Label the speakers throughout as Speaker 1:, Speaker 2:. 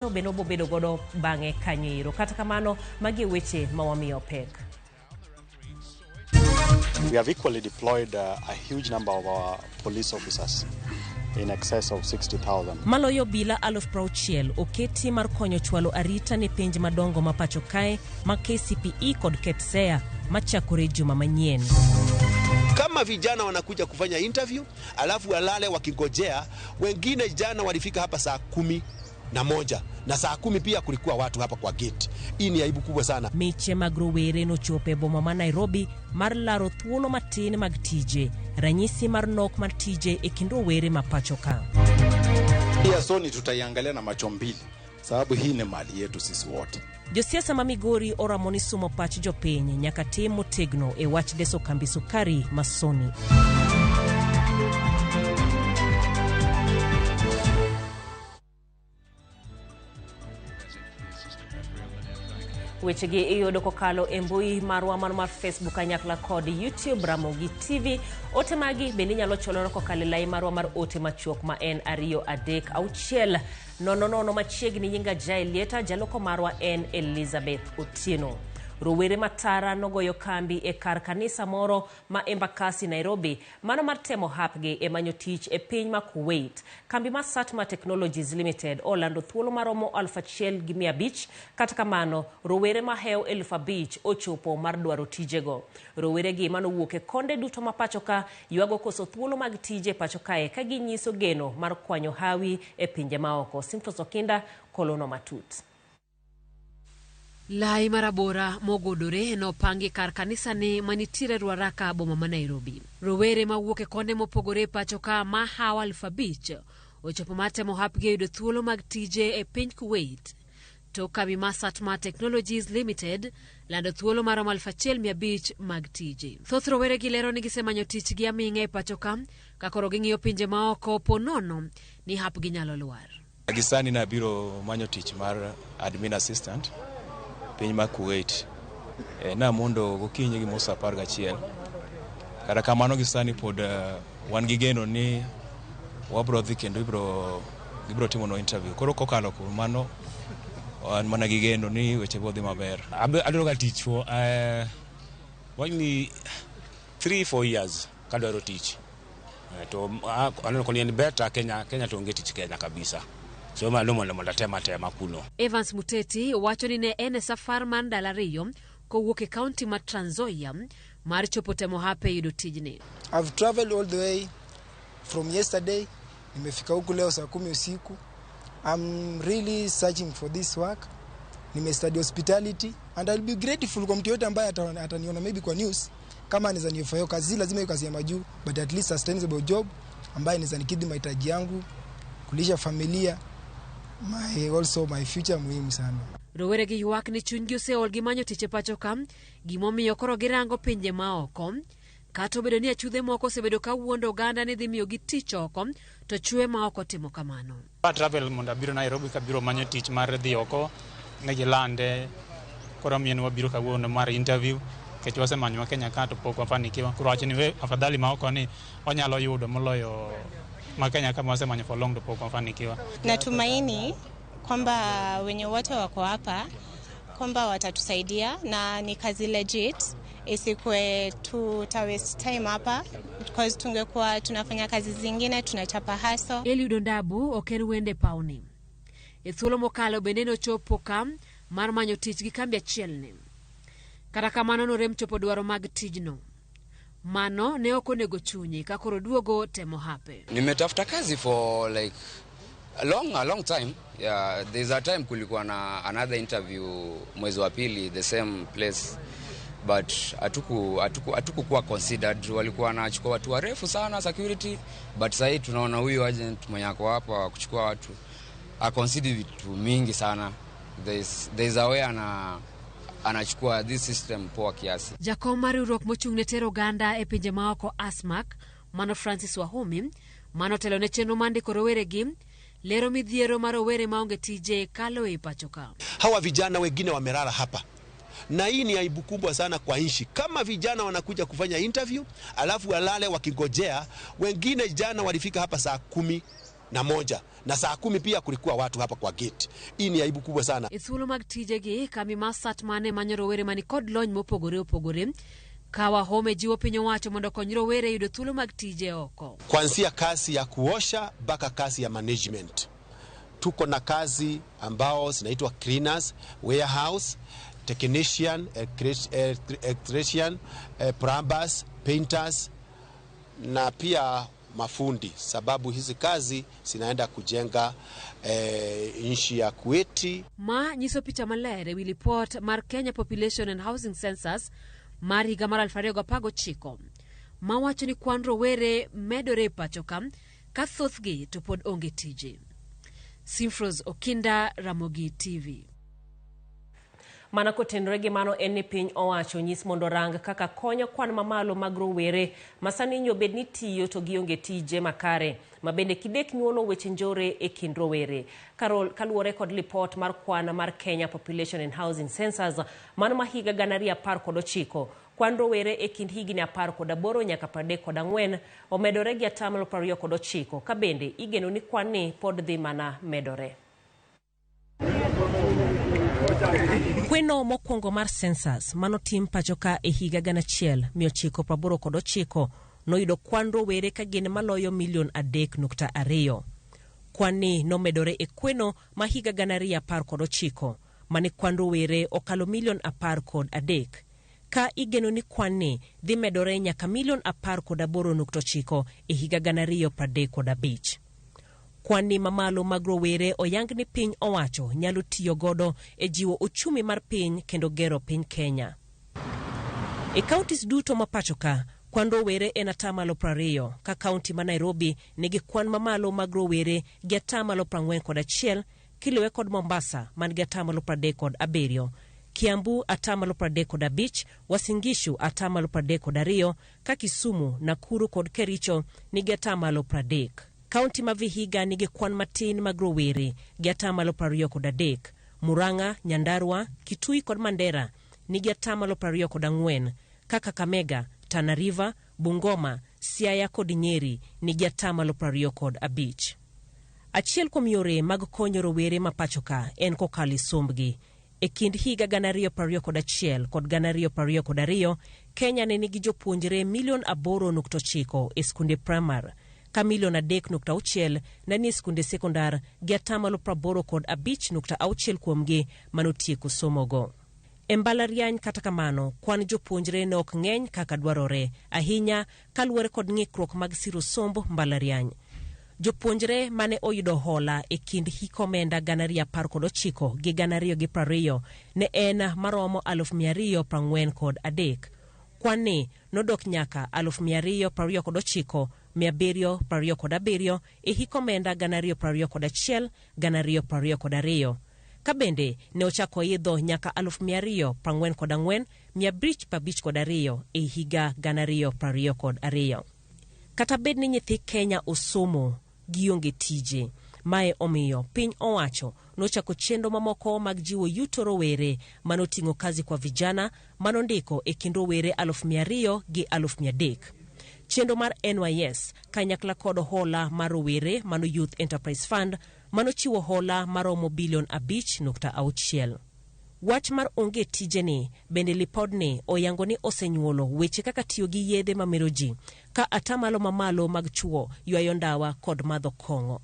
Speaker 1: Bende obobedo godo bang'e kanyo ero. Kata kamano, magi e weche ma wamiyo pek.
Speaker 2: We have equally deployed a huge number of our police officers in excess of 60,000.
Speaker 1: Maloyo obila 60,000 oketi mar konyo chwalo arita ne penj madongo ma pacho kae ma KCPE kod KPSEA machakore juma manyien.
Speaker 3: Kama vijana wanakuja kufanya interview alafu walale wakingojea. Wengine jana walifika hapa saa 11 na saa 10 pia kulikuwa watu hapa kwa gate. Hii ni aibu kubwa sana.
Speaker 1: Miche mag rowere nochopo e boma ma Nairobi mar laro thuolo matin mag tije, ranyisi mar nok mar tije e kind rowere ma pacho ka.
Speaker 4: Ya Sony tutaiangalia na macho mbili, sababu hii ni mali yetu sisi wote.
Speaker 1: Josiasa ma Migori oramo ni sumo pach jopiny nyaka tim motegno e wach deso kambi sukari ma Sony. Wechegi iyudo kokalo e mbui marwa mar Facebook kanyakla kod YouTube Ramogi TV. Ote magi bende inyalo chwalona kokalo e lai marwa mar ote machuok ma en 2 3 6 0 0 machiegni. Nyinga Jael Lieta, jaloko marwa en Elizabeth Otieno. Rowere matara nogoyo kambi e kar kanisa moro ma Embakasi, Nairobi, mano mar temo hapgi e manyo tich e piny ma Kuwait. Kambi mar Satma Technologies Limited olando thuolo maromo 1,500, kata kamano rowere mahewo 5,000 ochopo mar dwaro tijego. Rowere gi manowuok e konde duto ma pacho ka ywago koso thuolo mag tije pacho kae ka ginyiso geno mar kwanyo hawi e pinje maoko. Simfos Okinda kolono matut.
Speaker 5: Lai marabora mogudore nopangi kar kanisani manitiere Ruaraka boma ma Nairobi. Rowere mawuok e konde mopogore e pacho ka mahawo 5,000 ochopo mar temo hapgi yudo thuolo mag tije e piny Kuwait. To kambi mar Satma Technologies Limited lando thuolo maromo 1,500 mag tije. Thoth rowere gi lero ni gisemanyo tich gi aming'a e pacho ka, ka koro ging'iyo pinje maoko po nono ni hapgi nyalo lwar.
Speaker 6: Gi sani nabiro manyo tich mar admin assistant piny ma Kuwait. Namondo gokinyi gi mos 11. Kata kamano gi sani pod wan gi geno ni wabro dhi kendo gibro timonwa interview. Koro kokalo kuom mano wan mana gi geno ni weche biro dhi maber.
Speaker 7: Adwaro ga tich for wachni 3-4 years kadwaro tich. To aneno koni en better Kenya, Kenya to onge tich Kenya kabisa. So mano mondo atema tema kuno.
Speaker 5: Evans Muteti wacho ni ne en e safar mar ndalo 2 kowuok e kaunti ma Trans Nzoia mar chopo temo hape yudo tijni.
Speaker 8: I've traveled all the way from yesterday, nimefika huku leo saa 10 usiku. I'm really searching for this work. Nimestudy hospitality and I'll be grateful kwa mtu yote ambaye ataniona maybe kwa news kama anaweza nifanyia kazi. Lazima hiyo kazi ya majuu, but at least sustainable job ambaye inaweza nikidhi mahitaji yangu, kulisha familia, also my future muhimu sana.
Speaker 5: Rowere gi ywak ni chunygi oseol gi manyo tich e pacho ka, gimomiyo koro girango pinje maoko. Kata obedo ni achudhe moko osebedo ka wuondo oganda ni dhi miyogi tich oko, to chwe ma ok otimo kamano.
Speaker 9: A travel mondo abiro Nairobi kabiro manyo tich mar dhi oko, ne gilande, koro miyo wabiro kawuono mar interview, nikech wasemanyo ma Kenya ka to pok wafanikiwa. Koro wacho ni we afadhali ma oko ni wanyalo yudo moloyo ma Kenya ka wasemanyo for long to pok wafanikiwa.
Speaker 10: Natumaini kwamba wenye wote wako hapa kwamba watatusaidia na ni kazi legit, isikuwe tuta waste time hapa because tungekuwa tunafanya kazi zingine tunachapa hustle.
Speaker 5: Eliud Ondabu ok en wende paoni. E thuolo mokalo bende nochopo ka mar manyo tich gi kambi achiel ni. Kata kamano norem chopo dwaro mag tijno. Mano ne ok onego chunye ka koro duogo temo hape.
Speaker 11: Nimetafuta kazi for like a long time. Yeah, there's a time kulikuwa na another interview mwezi wa pili, the same place, but hatukukuwa considered. Walikuwa wanachukua watu warefu sana security, but sasa tunaona huyu agent mwenye ako hapa kuchukua watu a consider vitu mingi sana. There's a way anachukua this system poa kiasi.
Speaker 5: Jakom mar riwruok mochung' ne tero oganda e pinje maoko ASMAC, mano Francis Wahumi, mano telo ne chenro mar ndiko roweregi, lero midhiero mar rowere maonge tije kalo e pacho ka.
Speaker 3: Hawa vijana wengine wamelala hapa, na hii ni aibu kubwa sana kwa nchi. Kama vijana wanakuja kufanya interview alafu walale wakingojea. Wengine jana walifika hapa saa 11 11 na saa 10 pia kulikuwa watu hapa kwa gate. Hii ni aibu kubwa sana.
Speaker 5: E thuolo mag tijegi, kambi mar Satman manyo rowere mani kod lony mopogore opogore. Ka Wahome jiwo piny owacho mondo okony rowere yudo thuolo mag tije oko.
Speaker 3: Kuanzia kazi ya kuosha mpaka kazi ya management. Tuko na kazi ambao zinaitwa cleaners, warehouse, technician, electrician, plumbers, painters na pia mafundi, sababu hizi kazi zinaenda kujenga nchi ya Kuwait.
Speaker 5: Ma nyiso picha maler ewi lipot mar Kenya Population and Housing Census mar higa mar 2019 mawacho ni kwan rowere medore e pacho ka ka thothgi to pod onge tije. Simfros Okinda, Ramogi TV.
Speaker 1: Mana kotenore gi mano en ni piny owacho nyis mondo rang kaka konyo kwan mamalo mag rowere ma sani inyo bed ni tiyo to gionge tije makare ma bende kidek nyuolo weche njore e kind rowere. Kaluwore kod lipot mar kwan mar Kenya Population and Housing Census mano ma higa 2019, kwan rowere e kind higni 18 nyaka 34 omedore gi 29%, ka bende igeno ni kwan ni pod dhi mana medore. Kweno mokwongo mar census manotim pacho ka e higa 1989 noyudo kwan rowere ka gin maloyo milion 3.2. Kwan ni nomedore e kweno ma higa 2019 mane kwan rowere okalo milion 13, ka igeno ni kwan ni dhi medore nyaka milion 18.9 e higa 2035. Kwan mamalo mag rowere oyang ni piny owacho nyalo tiyo godo e jiwo uchumi mar piny kendo gero piny Kenya. E counties duto ma pacho ka, kwan rowere en 20%, ka kaunti ma Nairobi nigi kwan mamalo mag rowere gi 41%, kiluwe kod Mombasa man gi 37%, Kiambu 35%, Uasin Gishu 32%, ka Kisumu, Nakuru kod Kericho nigi 30%. Kaunti ma Vihiga nigi kwan matin mag rowere gi 23%, Murang'a, Nyandarua, Kitui kod Mandera nigi 24%, ka Kakamega, Tana River, Bungoma, Siaya kod Nyeri nigi 25%. Achiel kuom yore mag konyo rowere ma pacho ka en kokalo e sombgi. E kind higa 2021 kod 2022, Kenya ne nigi jopuonjre milion 8.9 e skunde primar, ka milion 3.6 ne ni e skunde sekondar gi 85.6 kuomgi manotieko somogo. E mbalariany kata kamano, kwan jopuonjre ne ok ng'eny kaka dwarore, ahinya kaluwore kod ng'ikruok mag siro somb mbalariany. Jopuonjre mane oyudo hola e kind hik omenda 2019 gi 2020 ne en maromo 243,000. Kwan ni nodok nyaka 229,727 e hik omenda 2021 2022. Ka bende ne ochako idho nyaka 244,552 e higa 2022. Kata bed ni nyithi Kenya osomo gionge tije, mae omiyo piny owacho nochako chenro mamoko mag jiwo yuto rowere manoting'o kazi kwa vijana manondiko e kind rowere 200,000 gi 300,000. Chenro mar NYS kanyakla kod hola mar rowere mano Youth Enterprise Fund manochiwo hola maromo bilion 5.6. Wach mar onge tijeni bende lipodni oyango ni osenyuolo weche kaka tiyo gi yedhe mamero ji, ka atamalo mamalo mag chuo ywayo ndawa kod madho kong'o.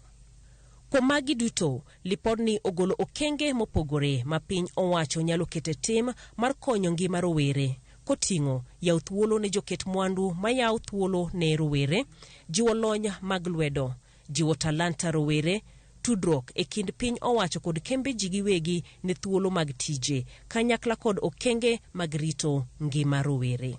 Speaker 1: Kuom magi duto, lipodni ogolo okenge mopogore ma piny owacho nyalo kete tim mar konyo ngima rowere, koting'o yawo thuolo ne joket mwandu mayawo thuolo ne rowere, jiwo lony mag lwedo, jiwo talanta rowere, tudruok e kind piny owacho kod kembe ji giwegi ne thuolo mag tije, kanyakla kod okenge mag rito ngima rowere.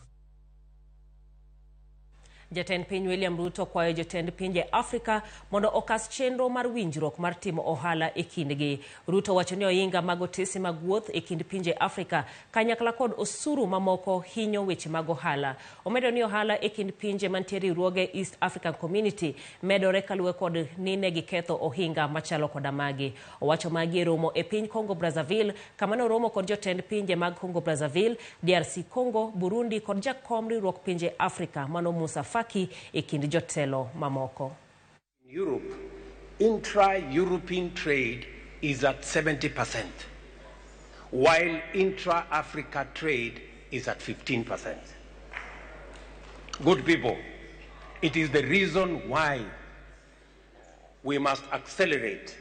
Speaker 1: Jatend piny William Ruto kwayo jotend pinje Afrika mondo okas chenro mar winjruok mar timo ohala e kindgi. Ruto wacho ni ohinga mag otese mag wuoth e kind pinje Afrika kanyakla kod osuru mamoko hinyo weche mag ohala. Omedo ni ohala e kind pinje mantie riwruoge East African Community medore kaluwore kod ni ne giketho ohinga machalo koda magi. Owacho magi e romo e piny Congo Brazzaville kama noromo kod jotend pinje mag Congo Brazzaville, DRC Congo, Burundi kod jakom riwruok pinje Afrika mano Musa Faki e kind jotelo mamoko.
Speaker 12: In Europe, Intra-European trade is at 70%, while intra-Africa trade is at 15%. Good people, it is the reason why we must accelerate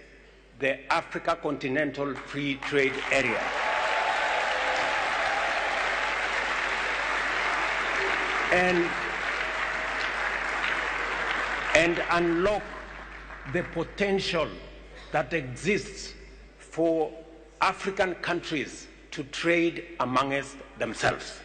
Speaker 12: the Africa Continental Free Trade Area. And unlock the potential that exists for African countries to trade amongst themselves.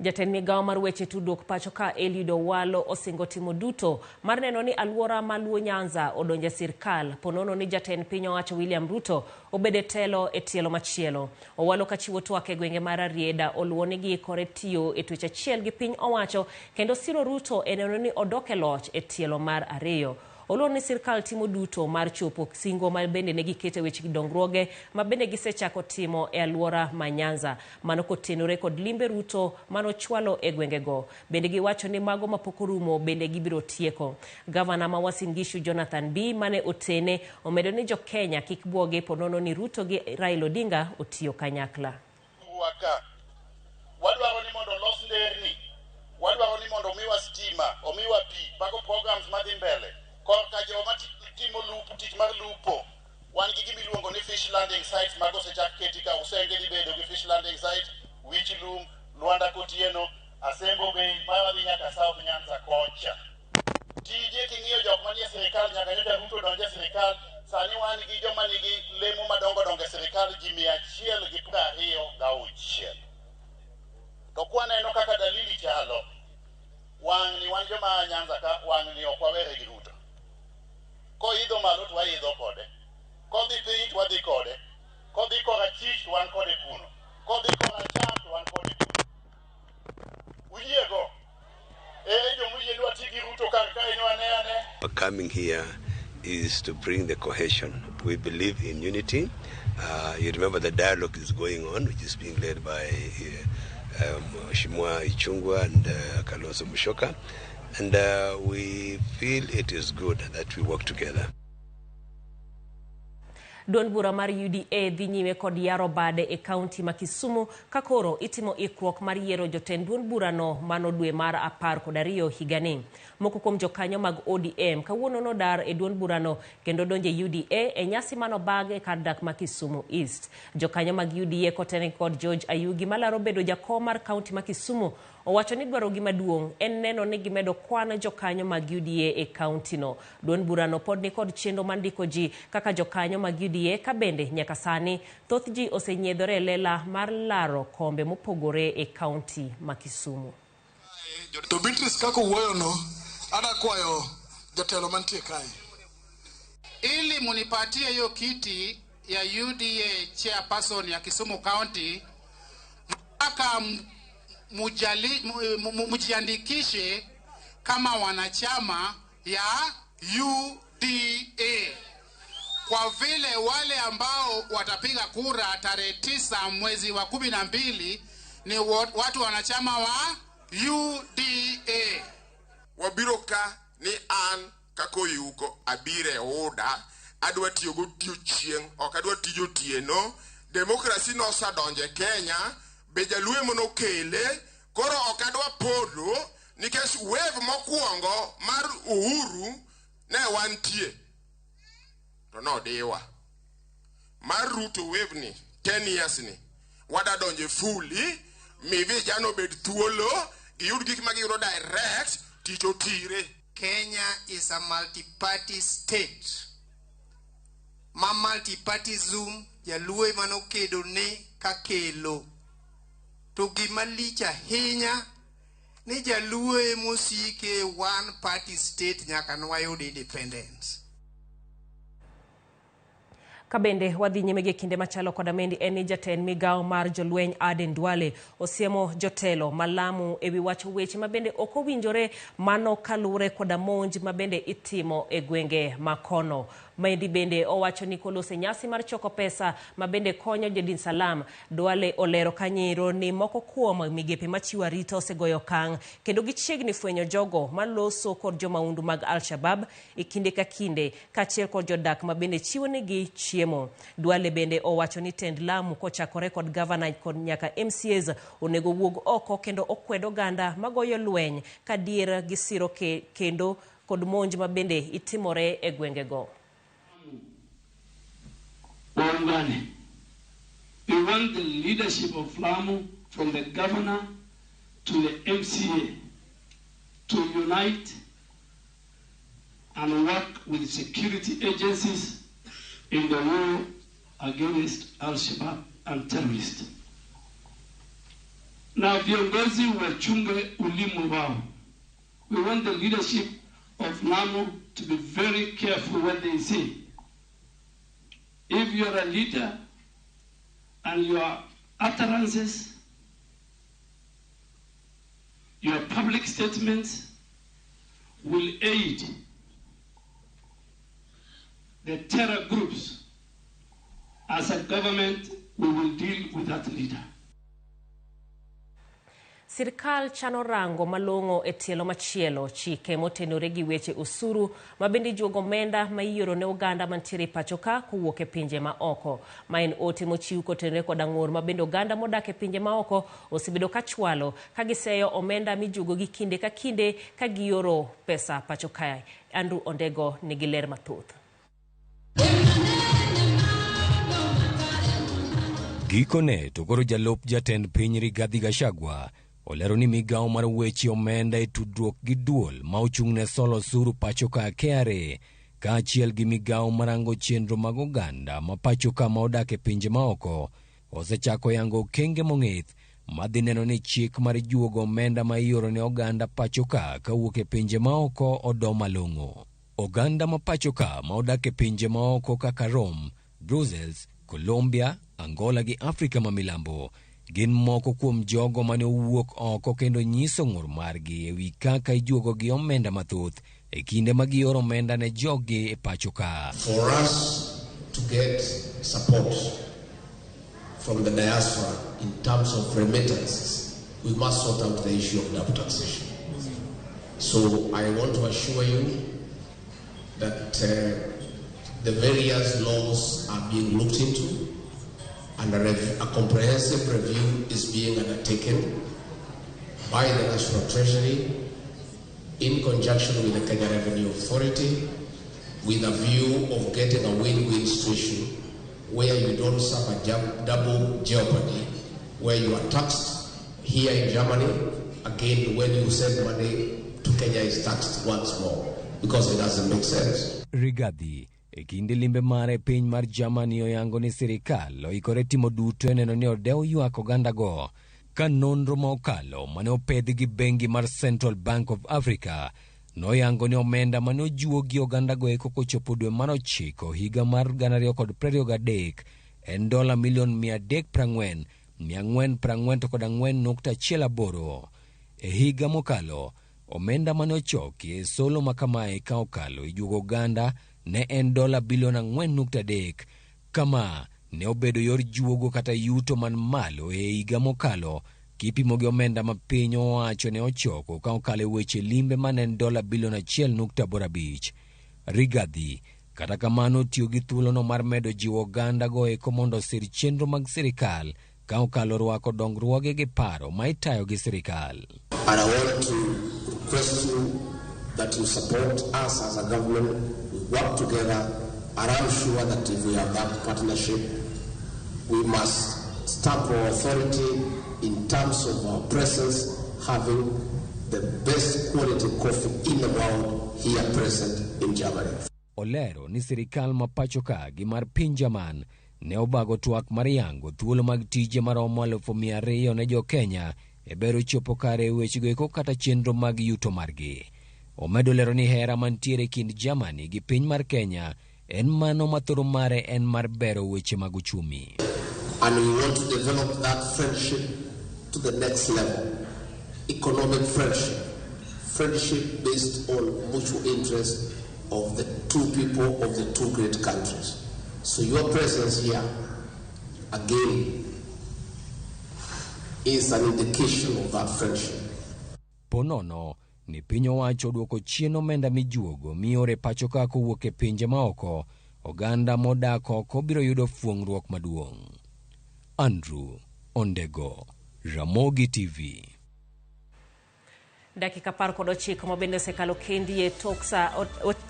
Speaker 1: Jatend migawo mar weche tudruok pacho ka Eliud Owalo osingo timo duto mar neno ni alwora ma Luo Nyanza odonjo e sirkal ponono ni jatend piny owacho William Ruto obedo e telo e tielo machielo. Owalo kachiwo twak e gwenge mar Rarieda oluwo ni giikore tiyo e twech achiel gi piny owacho kendo siro Ruto e neno ni odok e loch e tielo mar ariyo. Oluwo ni sirkal timo duto mar chopo singo ma bende ne giketo e weche dongruoge ma bende gisechako timo e alwora ma Nyanza. Mano kotenore kod limbe Ruto manochwalo e gwengego. Bende giwacho ni mago mapok orumo bende gibiro tieko. Gavana ma Uasin Gishu Jonathan B mane otene omedo ni jo Kenya kik buogi ponono ni Ruto gi Raila Odinga otiyo kanyakla.
Speaker 13: Wadwaro ni mondo olos nderni, wadwaro ni mondo omiwa stima, omiwa pi, mago programs madhi mbele. Korka joma timo lupo, tich mar lupo, wan gi gima iluongo ni fish landing sites mago osechak keti ka Usenge dhi bedo gi fish landing site, Wich Lum, Lwanda Kotieno, Asembo Bay, ma wadhi nyaka South Nyanza kocha. Tije king'iyo jok manie sirikal nyaka nyocha Ruto donj e sirikal, sani wan gi joma nigi lemo madongo dongo e sirikal ji 126. To kwaneno kaka dalili chalo, wang' ni wan joma Nyanza ka, wang' ni ok wawere gi Ruto. Koidho malo to waidho kode, kodhi piny to wadhi kode, kodhi korachich to wan kode kuno, kodhi koracham to wan kode kuno. Uyiego? Ere jomoyie ni wati gi Ruto kar kae ni wane ane?
Speaker 14: Coming here is to bring the cohesion. We believe in unity. You remember the dialogue is going on, which is being led by Mheshimiwa Ichung'wah and Kalonzo Musyoka. And we feel it is good that we work together.
Speaker 1: Duond bura mar UDA dhi nyime kod yaro bade e kaunti ma Kisumu ka koro itimo ikruok mar yiero jotend duond burano mano dwe mar 12 higani. Moko kuom jokanyo mag ODM kawuono nodar e duond burano kendo donjo e UDA e nyasi manobag e kar dak ma Kisumu East. Jokanyo mag UDA kotenore kod George Ayugi malaro bedo jakom mar kaunti ma Kisumu owacho ni dwarogi maduong' en neno ni gimedo kwan jokanyo mag UDA e kauntino. Duond burano pod nikod chenro mar ndiko ji kaka jokanyo mag UDA ka bende nyaka sani thoth ji osenyiedhore e lela mar laro kombe mopogore e kaunti ma Kisumu.
Speaker 15: To Beatrice kaka owuoyono, adwa kwayo jatelo mantie kae
Speaker 16: ili munipatie hiyo kiti ya UDA chairperson ya Kisumu County, mpaka mujiandikishe kama wanachama ya UDA, kwa vile wale ambao watapiga kura tarehe 9 mwezi wa 12 ni watu wanachama wa UDA.
Speaker 17: Wabiro ka ni an kakoyuko abire oda adwa tiyo godiochieng' ok adwa tiyo otieno. Demokrasi nosedonjo e Kenya, be jaluo monokele, koro ok adwa podo nikech wave mokwongo mar Uhuru ne wantie to nodiwa. Mar Ruto wave ni 10 years ni wada donje fully, mi vijana obed thuolo giyud gik ma giyudo direct, tich otire.
Speaker 18: Kenya is a multi-party state. Ma multi-partyism jaluo manokedo ne kakelo. To gima lich ahinya ni jaluo emosike one party state nyaka nwayud independence.
Speaker 1: Ka bende wadhi nyime gi kinde machalo koda mendi en ni jatend migawo mar jolweny Aden Duale osiemo jotelo malamu ewi wacho weche mabende ok owinjore mano kaluwore koda monj mabende itimo e gwenge makono. Maendi bende owacho ni kolose nyasi mar choko pesa ma bende konyo jodin Salam. Duale olero kanyero ni moko kuom migepe machiwo arita osegoyo okang' kendo gichiegni fwenyo jogo maloso kod jomaundu mag Al-Shabab e kinde ka kinde kaachiel kod jodak ma bende chiwonegi chiemo. Duale bende owacho ni tend Lamu kochakore kod gavana kod nyaka MCAs onego wuog oko kendo okwed oganda magoyo lweny ka dier gisiro kendo kod monj ma bende itimore e gwengego.
Speaker 19: Waungane. We want the leadership of Lamu from the governor to the MCA to unite and work with security agencies in the war against Al-Shabaab and terrorists. Na viongozi wachunge ulimi wao. We want the leadership of Lamu to be very careful what they say. If you are a leader and your utterances, your public statements will aid the terror groups, as a government, we will deal with that leader.
Speaker 1: Sirkal chano rango malong'o e tielo machielo chike motenore gi weche osuru ma bende juogo omenda ma ioro ne oganda mantiere e pacho ka kowuok e pinje ma oko. Ma en ote mochiw kotenore kod ang'or ma bende oganda modak e pinje ma oko osebedo ka chwalo ka giseyo omenda mijuogo gi kinde ka kinde ka gioro pesa pacho kae. Andrew Ondego nigi ler mathoth.
Speaker 20: Gikone to koro jalup jatend piny Rigathi Gachagua olero ni migawo mar weche omenda e tudruok gi duol ma ochung' ne solo osuru pacho ka KRA kaachiel gi migawo marango chenro mag oganda ma pacho ka ma odak e pinje maoko osechako yango okenge mong'ith madhi neno ni chik mar juogo omenda ma ioro ne oganda pacho ka kawuok e pinje maoko odo malong'o. Oganda ma pacho ka ma odak e pinje maoko kaka Rome, Brussels, Colombia, Angola gi Afrika ma milambo gin moko kuom jogo mane owuok oko kendo nyiso ng'ur margi ewi kaka ijuogo gi omenda mathoth e kinde ma gioro omenda ne joggi e pacho ka.
Speaker 21: For us to get support from the diaspora in terms of remittances, we must sort out the issue of double taxation. So I want to assure you that the various laws are being looked into and a comprehensive review is being undertaken by the National Treasury in conjunction with the Kenya Revenue Authority with a view of getting a win-win situation where you don't suffer double jeopardy, where you are taxed here in Germany, again when you send money to Kenya is taxed once more, because it doesn't make sense.
Speaker 20: Rigathi e kinde limbe mare e piny mar Germany oyango ni sirikal oikore timo duto e neno ni odew ywak ogandago ka nonro ma okalo mane opedhi gi bengi mar Central Bank of Africa noyango ni omenda mane ojuogi ogandago eko kochopo dwe mar ochiko higa mar 2023 en dola milion 340,444.18. E higa mokalo omenda mane ochoki e solo ma kamae ka okalo e juogo oganda ne en dola bilion 4.3. Kama ne obedo yor juogo kata yuto man malo e higa mokalo kipimo gi omenda ma piny owacho ne ochoko ka okalo e weche limbe mane en dola bilion 1.85. Rigathi kata kamano tiyo gi thuolono mar medo jiwo oganda go eko mondo osir chenro mag sirikal ka okalo rwako dongruoge gi paro ma itayo gi sirikal.
Speaker 21: And I want to request you that you support us as a government. We work together, and I'm sure that if we have that partnership, we must stamp our authority in terms of our presence, having the best quality coffee in the world here present in Germany.
Speaker 20: Olero ni sirikal ma pacho ka gi mar piny Jerman ne obago twak mar yango thuolo mag tije maromo 200,000 ne jo Kenya e bero chopo kare e wechego eko kata chenro mag yuto margi. Omedo lero ni hera mantiere e kind Germany gi piny mar Kenya en mano ma thoro mare en mar bero weche mag uchumi.
Speaker 21: And we want to develop that friendship to the next level. Economic friendship, friendship based on mutual interest, of the two people of the two great countries. So your presence here, again, is an indication of that friendship.
Speaker 20: Ponono ni piny owacho oduoko chien omenda mijuogo mioro e pacho ka kowuok e pinje maoko, oganda modak oko biro yudo fuong'ruok maduong'. Andrew Ondego, Ramogi TV.
Speaker 1: Dakika 19 mabende osekalo kendi e tok sa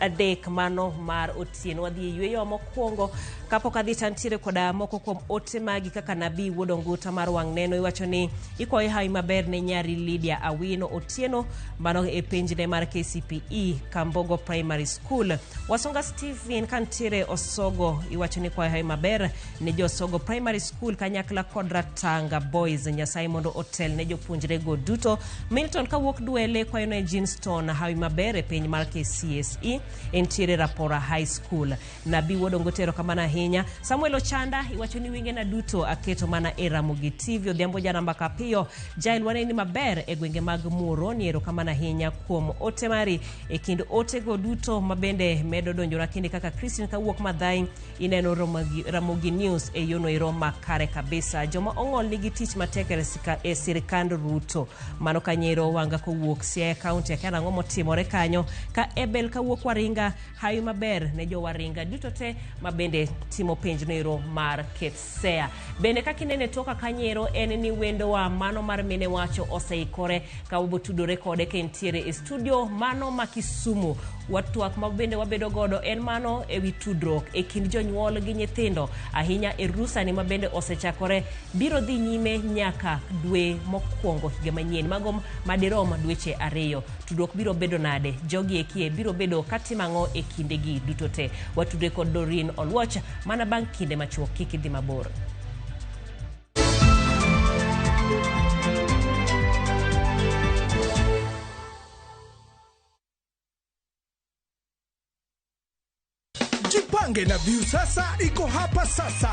Speaker 1: 3 mano mar otieno. Wadhi e yweyo mokwongo kapok adhi to antiere koda moko kuom ote magi kaka Nabii Wuod Onguta mar wang' neno iwacho ni ikwayo hawi maber ne nyari Lydia Awino Otieno mano e penjne mar KCPE Kambogo Primary School. Wasonga Stephen kantiere Osogo iwacho ni ikwayo hawi maber ne jo Osogo Primary School kanyakla kod Ratanga Boys. Nyasaye mondo otel ne jopuonjrego duto. Milton kawuok Dwele kwayo ne Jinston hawi maber e piny mar KCSE entiere Rapora High School. Nabii Wuod Onguta erokamano ahinya. Samuel Ochanda iwacho ni wengena duto aketo mana e Ramogi TV. Odhiambo janamba kapiyo Jael waneni maber e gwenge mag Muhoroni erokamano ahinya kuom ote mari. E kind otego duto mabende medo donjora kinde kaka Christine kawuok Madhai ineno Ramogi News e yono ero makare kabisa. Joma ong'ol nigi tich matek e sirikand Ruto. Mano kanyero wanga kowuok Siaya County akia nang'o motimore kanyo. Ka Ebel kawuok Waringa hawi maber ne jo Waringa duto te mabende timo penj noero mar KPSEA. Bende kaka inene toka kanyero en ni wendowa mano mar mine wacho oseikore ka wabotudore kode ka entiere e studio mano ma Kisumu. Watwak ma bende wabedo godo en mano ewi tudruok e kind jonyuol gi nyithindo ahinya e rusani ma bende osechakore biro dhi nyime nyaka dwe mokwongo higa manyien mago madirom dweche 2. Tudruok biro bedo nade? Jogi ekie biro bedo katimo ang'o e kindegi duto te? Watudre kod Doreen Oluoch mana bang' kinde machuok. Kik idhi mabor.
Speaker 2: Jipange na Viusasa iko hapa sasa.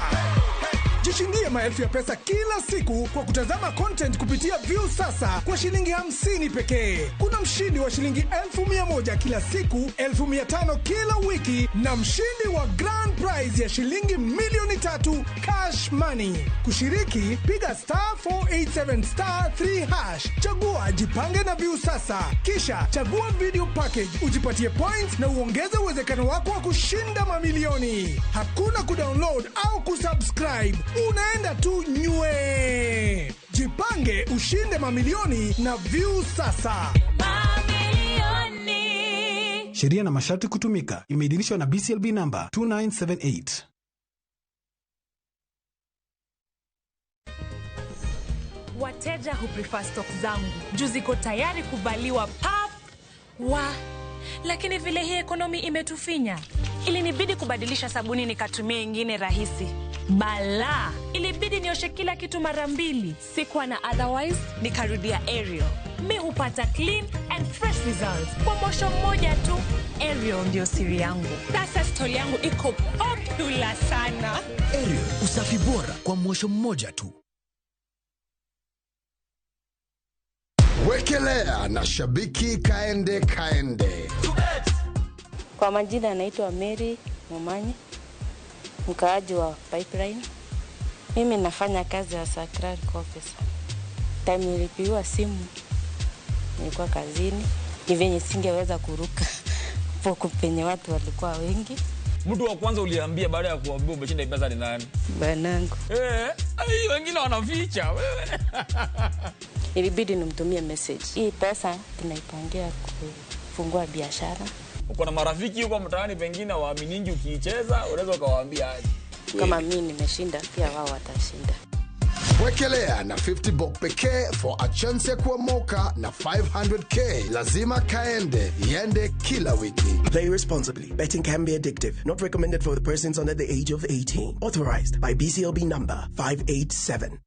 Speaker 2: Jishindie maelfu ya pesa kila siku kwa kutazama content kupitia Viusasa kwa shilingi 50 pekee. Kuna mshindi wa shilingi 1,100 kila siku, 1,500 kila wiki na mshindi wa grand prize ya shilingi 3,000,000 cash money. Kushiriki, piga *487*3#. Chagua Jipange na Viusasa. Kisha chagua video package, ujipatie points na uongeze uwezekano wako wa kushinda mamilioni. Hakuna kudownload au kusubscribe. Unaenda tu nywe. Jipange ushinde mamilioni na Viusasa.
Speaker 22: Mamilioni.
Speaker 23: Sheria na masharti kutumika. Imeidhinishwa na BCLB number 2978.
Speaker 22: Wateja huprefer stock zangu juu ziko tayari kuvaliwa pap wa. Lakini vile hii ekonomi imetufinya, ilinibidi kubadilisha sabuni nikatumia ingine rahisi. Bala, ilibidi nioshe kila kitu mara 2. Sikuwa na otherwise, nikarudia Ariel. Mi hupata clean and fresh results kwa mosho mmoja tu. Ariel ndio siri yangu. Sasa story yangu iko popular sana.
Speaker 24: Ariel, usafi bora kwa mosho mmoja tu.
Speaker 25: Wekelea na shabiki kaende kaende.
Speaker 26: Kwa majina anaitwa Mary Momanyi, mkaaji wa Pipeline. Mimi nafanya kazi ya clerical officer. Time nilipigiwa simu nilikuwa kazini, ni venye singeweza kuruka hapo penye watu walikuwa wengi.
Speaker 27: Mtu wa kwanza uliambia baada ya kuambia umeshinda pesa ni nani?
Speaker 26: Bwanangu.
Speaker 27: Ai, wengine wanaficha wewe.
Speaker 26: Ilibidi nimtumie message. Hii pesa tunaipangia kufungua biashara.
Speaker 27: Uko na marafiki huko mtaani pengine waaminingi ukiicheza, unaweza ukawaambia aje?
Speaker 26: Kama mimi nimeshinda, pia wao watashinda.
Speaker 25: Wekelea na 50 bob pekee for a chance ya kuomoka na 500k. Lazima kaende, iende kila wiki.
Speaker 28: Play responsibly. Betting can be addictive. Not recommended for the persons under the age of 18. Authorized by BCLB number 587.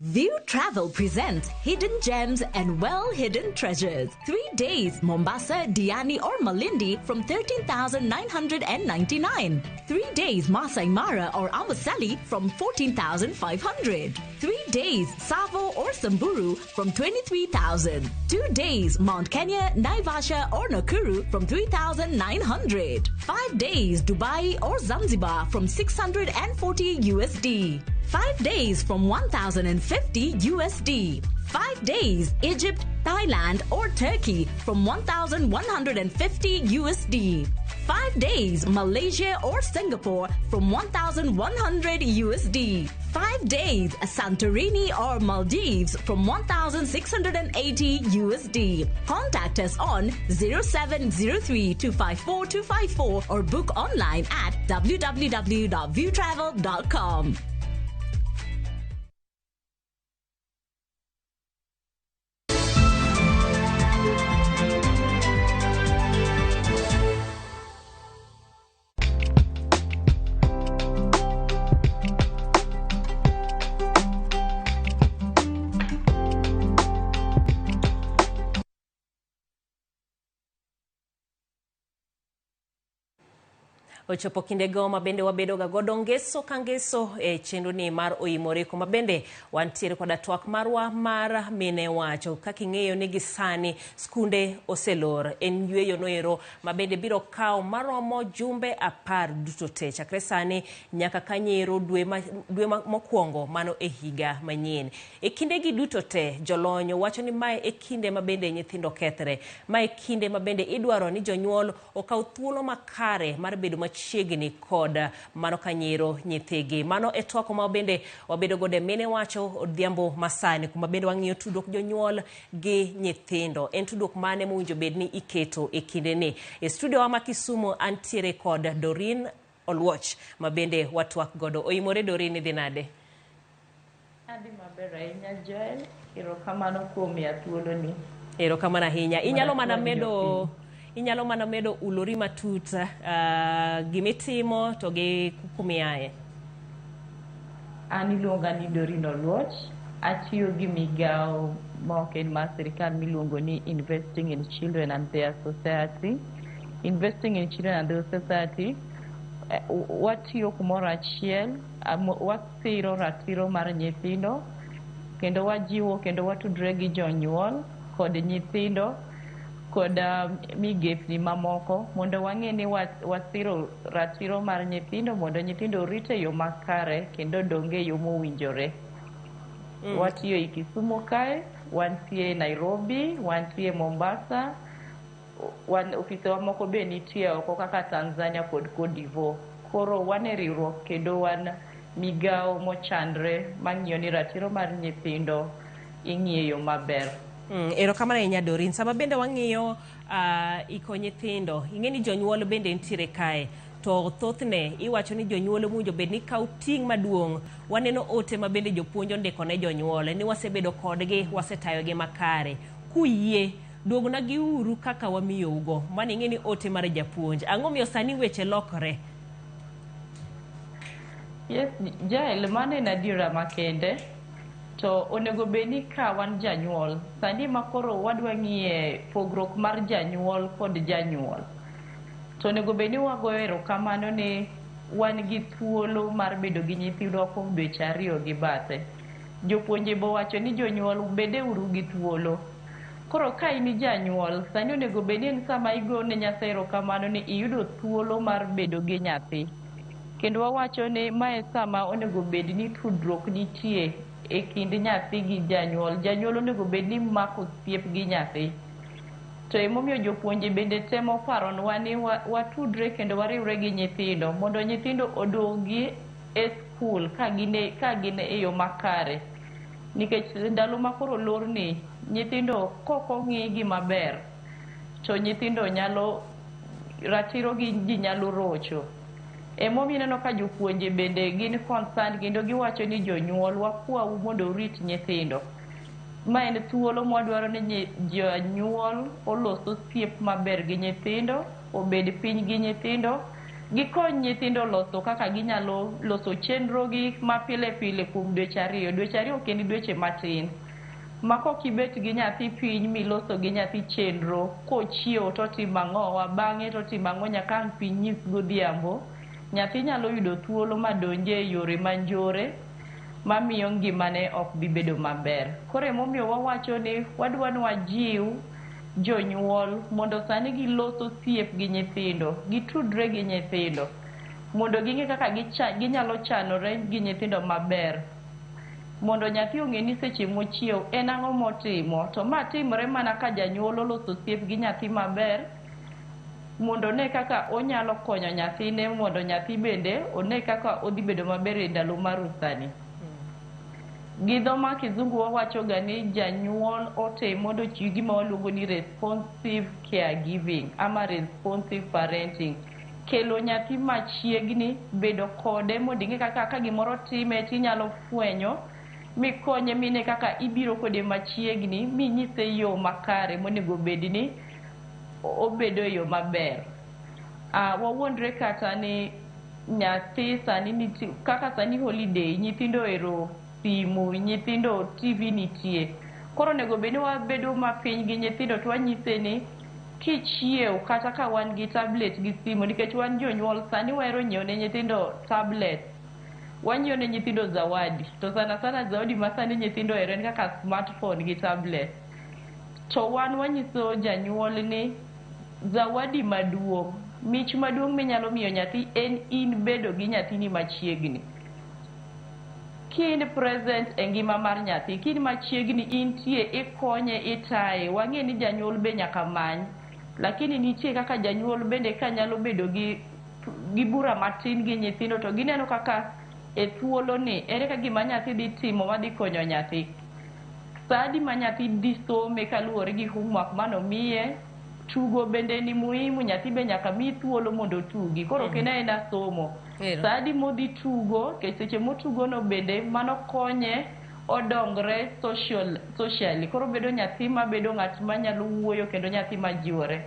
Speaker 3: View Travel presents Hidden Gems and Well Hidden Treasures. 3 days Mombasa, Diani, or Malindi from 13,999. 3 days Masai Mara or Amboseli from 14,500. 3 days Tsavo or Samburu from 23,000. 2 days Mount Kenya, Naivasha, or Nakuru from 3,900. 5 days Dubai or Zanzibar from 640 USD. 5 days from 1050 USD. 5 days Egypt, Thailand, or Turkey from 1150 USD. 5 days Malaysia or Singapore from 1100 USD. 5 days Santorini or Maldives from 1680 USD. Contact us on 0703 254 254 or book online at www.viewtravel.com.
Speaker 1: Ochopo kindego ma bende wabedo ga godo ngeso ka ngeso e chenro ni mar Oimore, kuma bende wantiere koda twak marwa mar mine wacho. Kaka ing'eyo ni gi sani skunde oselor, en yweyo noero ma bende biro kawo maromo jumbe 10 duto te chakre sani nyaka kanyero dwe mokwongo mano e higa manyien. E kindegi duto te jolony wacho ni mae e kinde ma bende nyithindo kethre, mae e kinde ma bende idwaro ni jonyuol okaw thuolo makare mar bedo machiegni kod mano kanyero nyithigi. Mano e twak ma bende wabedo godo e mine wacho odhiambo masani, kuma bende wang'iyo tudruok jonyuol gi nyithindo. En tudruok mane mowinjo bed ni iketo e kindeni? E studio wa ma Kisumu antiere kod Doreen Oluoch ma bende watwak godo. Oimore Doreen, idhi nade?
Speaker 4: Adhi maber ahinya, Joel. Erokamano kuom miya thuoloni.
Speaker 1: Erokamano ahinya. Inyalo mana medo ulori matut gimitimo to gi kumiaye.
Speaker 4: An iluonga ni Doreen Oluoch. Atiyo gi migawo ma ok en mar sirikal miluongo ni Investing in Children and Their Society. Investing in Children and Their Society, watiyo kumoro achiel, wasiro ratiro mar nyithindo kendo wajiwo kendo watudre gi jonyuol kod nyithindo kod migepni mamoko mondo wang'e ni wasiro ratiro mar nyithindo mondo nyithindo orit e yo makare kendo odong e yo mowinjore. Watiyo e Kisumu kae, wantie Nairobi, wantie Mombasa, wan ofisewa moko be nitie oko kaka Tanzania kod Cote d'Ivoire. Koro wan e riwruok kendo wan migawo mochanre mang'iyo ni ratiro mar nyithindo ing'iyo e yo maber.
Speaker 1: Erokamano ahinya Doreen. Sama bende wang'iyo iko nyithindo, ing'e ni jonyuol bende nitiere kae. To thothne iwacho ni jonyuol mowinjo bed ni kawo ting' maduong'. Waneno ote ma bende jopuonj ondiko ne jonyuol ni wasebedo kodgi, wasetayogi makare. Kuyie, duogna giuru kaka wamiyougo. Mano ing'e ni ote mar japuonj. Ang'o miyo sani weche lokore?
Speaker 4: Yes, Jael, mano en adiera makende. To onego bed ni ka wan janyuol, sani ma koro wadwa ng'iye pogruok mar janyuol kod janyuol. To onego bed ni wagoyo erokamano ni wan gi thuolo mar bedo gi nyithindwa kuom dweche 2 gi bathe. Jopuonje be owacho ni jonyuol bede uru gi thuolo. Koro ka in janyuol, sani onego bed ni en sama igo ne Nyasaye erokamano ni iyudo thuolo mar bedo gi nyathi. Kendo wawacho ni mae sama onego bed ni tudruok nitie e kind nyathi gi janyuol. Janyuol onego bed ni mako osiep gi nyathi. To emomiyo jopuonje bende temo paronwa ni watudre kendo wariwre gi nyithindo mondo nyithindo odogi e skul ka gin e yo makare. Nikech ndalo ma koro lorni, nyithindo kok ong'i maber, to nyithindo nyalo ratiro gi ji nyalo rocho. Emomiyo ineno ka jopuonje bende gin concerned kendo giwacho ni jonyuol wakwau mondo urit nyithindo. Ma en thuolo mwadwaro ni jonyuol olos osiep maber gi nyithindo, obed piny gi nyithindo, Gikony nyithindo loso kaka ginyalo loso chenrogi ma pile pile kuom dweche 2. Dweche 2 ok en dweche matin. Ma kok ibet gi nyathi piny miloso gi nyathi chenro, kochiewo to otimo ang'owa, bang'e to otimo ang'o nyaka ang' piny nyis godhiambo, nyathi nyalo yudo thuolo ma donje e yore ma njore mamiyo ngimane ok bi bedo maber. Koro emomiyo wawacho ni wadwa ni wajiw jonyuol mondo sani gilos osiep gi nyithindo, gitudre gi nyithindo mondo ging'e kaka ginyalo chanore gi nyithindo maber. Mondo nyathi ong'e ni seche mochiew en ang'o motimo, to ma timore mana ka janyuol oloso osiep gi nyathi maber mondo one kaka onyalo konyo nyathine mondo nyathi bende one kaka odhi bedo maber e ndalo mar rusani. Gi dho ma kizungu wawacho ga ni janyuol otem mondo ochiw gima waluongo ni responsive caregiving ama responsive parenting. Kelo nyathi machiegni, bedo kode mondo ing'e kaka ka gimoro time tinyalo fwenyo mikonye mine kaka ibiro kode machiegni minyise yo makare monego bed ni obedo e yo maber. Wawuondre kata ni nyathi sani nitie, kaka sani holiday nyithindo ohero simu, nyithindo TV nitie. Koro onego bed ni wabedo mapiny gi nyithindo to wanyise ni kichiew kata ka wan gi tablet gi simu, nikech wan jonyuol sani wahero nyiewo ne nyithindo tablet, wanyiewo ne nyithindo zawadi, to sana sana zawadi ma sani nyithindo ohero en kaka smartphone gi tablet. To wan wanyiso janyuol ni zawadi maduong', mich maduong' minyalo miyo nyathi en in bedo gi nyathini machiegni. Kin present e ngima mar nyathi, kin machiegni intie, ikonye, itaye. Wang'e ni janyuol be nyaka many, lakini nitie kaka janyuol bende ka nyalo bedo gi bura matin gi nyithindo to gineno kaka e thuolo ni ere ka gima nyathi dhi timo madhi konyo nyathi. Sa adi ma nyathi dhi some kaluwore gi homework manomiye, tugo bende ni muhimu, nyathi be nyaka mi thuolo mondo otugi. Koro ok en aena somo. Sa adi modhi tugo, nikech seche motugo no bende mano konye odongre socially. Koro bedo nyathi mabedo ng'at manyalo wuoyo kendo nyathi majiwore.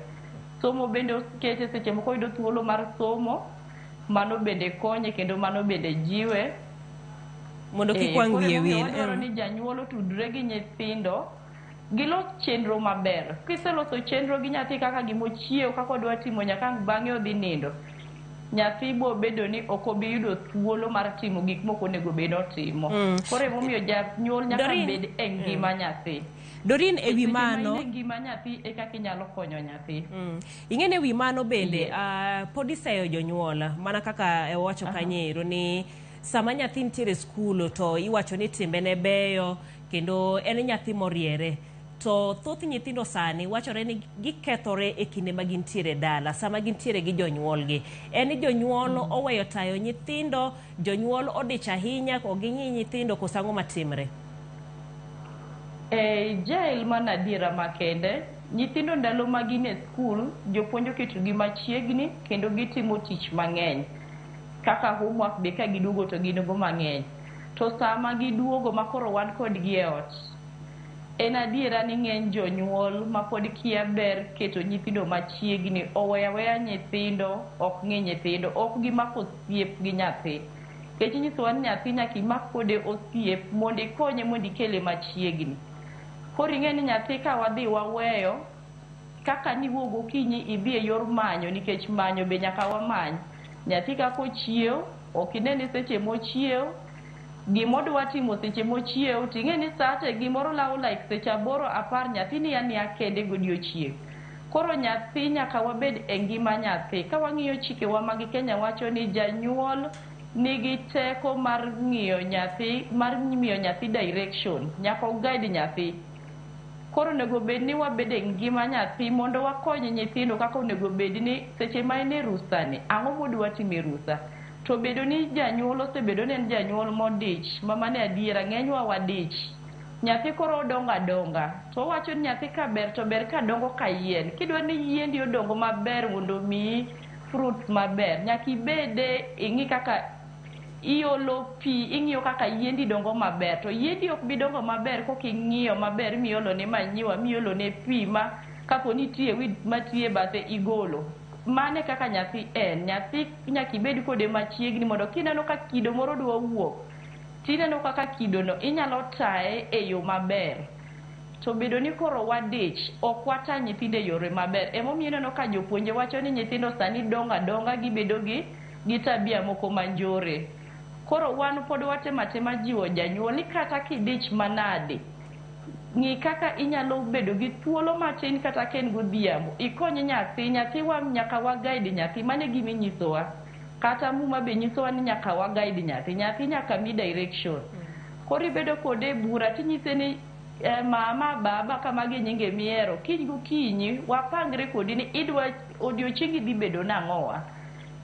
Speaker 4: Somo bende okete seche moko oyudo thuolo mar somo, mano bende konye kendo mano bende jiwe.
Speaker 1: Mondo kik wang' wiye wil.
Speaker 4: Wadwaro ni janyuol otudre gi nyithindo, gilos chenro maber. Kiseloso chenro gi nyathi kaka gimochiew, kaka odwa timo nyaka ang' bang'e odhi nindo, nyathi bo bedo ni ok obi yudo thuolo mar timo gik mok onego bed otimo. Koro emomiyo janyuol nyaka bed e ngima nyathi.
Speaker 1: Doreen, ewi mano,
Speaker 4: e ngima nyathi e kaka inyalo konyo nyathi.
Speaker 1: Ing'e ni ewi mano bende pod iseyo jonyuol mana kaka owacho kanyo ni sama nyathi nitiere skul to iwacho ni timbene beyo kendo en nyathi moriere. To thoth nyithindo sani wachore ni gikethore e kinde ma gintiere dala, sama gintiere gi jonyuolgi. En ni jonyuol oweyo tayo nyithindo, jonyuol odich ahinya, ok ging'i nyithindo, koso ang'o matimre?
Speaker 4: Jael mana adiera makende, nyithindo ndalo ma gin e skul, jopuonj oketogi machiegni kendo gitimo tich mang'eny. Kaka homework be ka giduogo to gin go mang'eny. To sama giduogo ma koro wan kodgi e ot, en adiera ni ng'eny jonyuol ma pod kia ber keto nyithindo machiegni, oweyo aweya nyithindo, ok ng'i nyithindo, ok gimako osiep gi nyathi. Nikech inyisowa ni nyathi nyaka imak kode osiep mondo ikonye mondo ikele machiegni. Koro ing'e ni nyathi ka wadhi waweyo, kaka niwuok gokinyi idhi e yor manyo, nikech manyo be nyaka wamany. Nyathi kaka ochiew, ok ine ni seche mochiew, gimodwa timo seche mochiew, ting'e ni sate gimoro lawo like seche 8, 10, nyathi ni ania kende godiochieng'. Koro nyathi nyaka wabed e ngima nyathi. Ka wang'iyo chikewa mag Kenya wacho ni janyuol nigi teko mar ng'iyo nyathi, mar miyo nyathi direction, nyaka o-guide nyathi. Koro onego bed ni wabed e ngima nyathi mondo wakony nyithindo kaka onego bed ni seche ma en e rusa ni, ang'o modwa timo e rusa. To bedo ni janyuol osebedo ni en janyuol modich, ma mano e adiera, ng'enywa wadich. Nyathi koro odongo adonga, to owacho ni nyathi ka ber to ber ka dongo ka yien. Kidwa ni yiendi odongo maber mondo omiyi fruits maber, nyaka ibede ing'i kaka iolo pi, ing'iyo kaka yiendi dongo maber. To yiendi ok bi dongo maber kok ing'iyo maber miolo ne manyiwa, miolo ne pi ma kapo nitie weeds matie bathe igolo. Mane kaka nyathi en, nyathi nyaka ibed kode machiegni mondo kineno ka kido moro dwa wuok, tineno kaka kidono inyalo taye e yo maber. To bedo ni koro wadich, ok wata nyithindo e yore maber. Emomiyo ineno ka jopuonje wacho ni nyithindo sani dongo adonga gibedo gi tabia moko manjore. Koro wan pod watemo atema jiwo janyuol ni kata kidich manade, ng'i kaka inyalo bedo gi thuolo matin kata ka en godhiambo, ikony nyathi, nyathi wa nyaka wa guide nyathi, mano e gima inyisowa. Kata muma be nyisowa ni nyaka wa guide nyathi, nyathi nyaka mi direction. Koro ibedo kode e bura tinyise ni mama, baba, kamagi e nyinge mihero, kiny gokinyi wapangre kodi ni idwa odiochiengi dhi bedo nang'owa.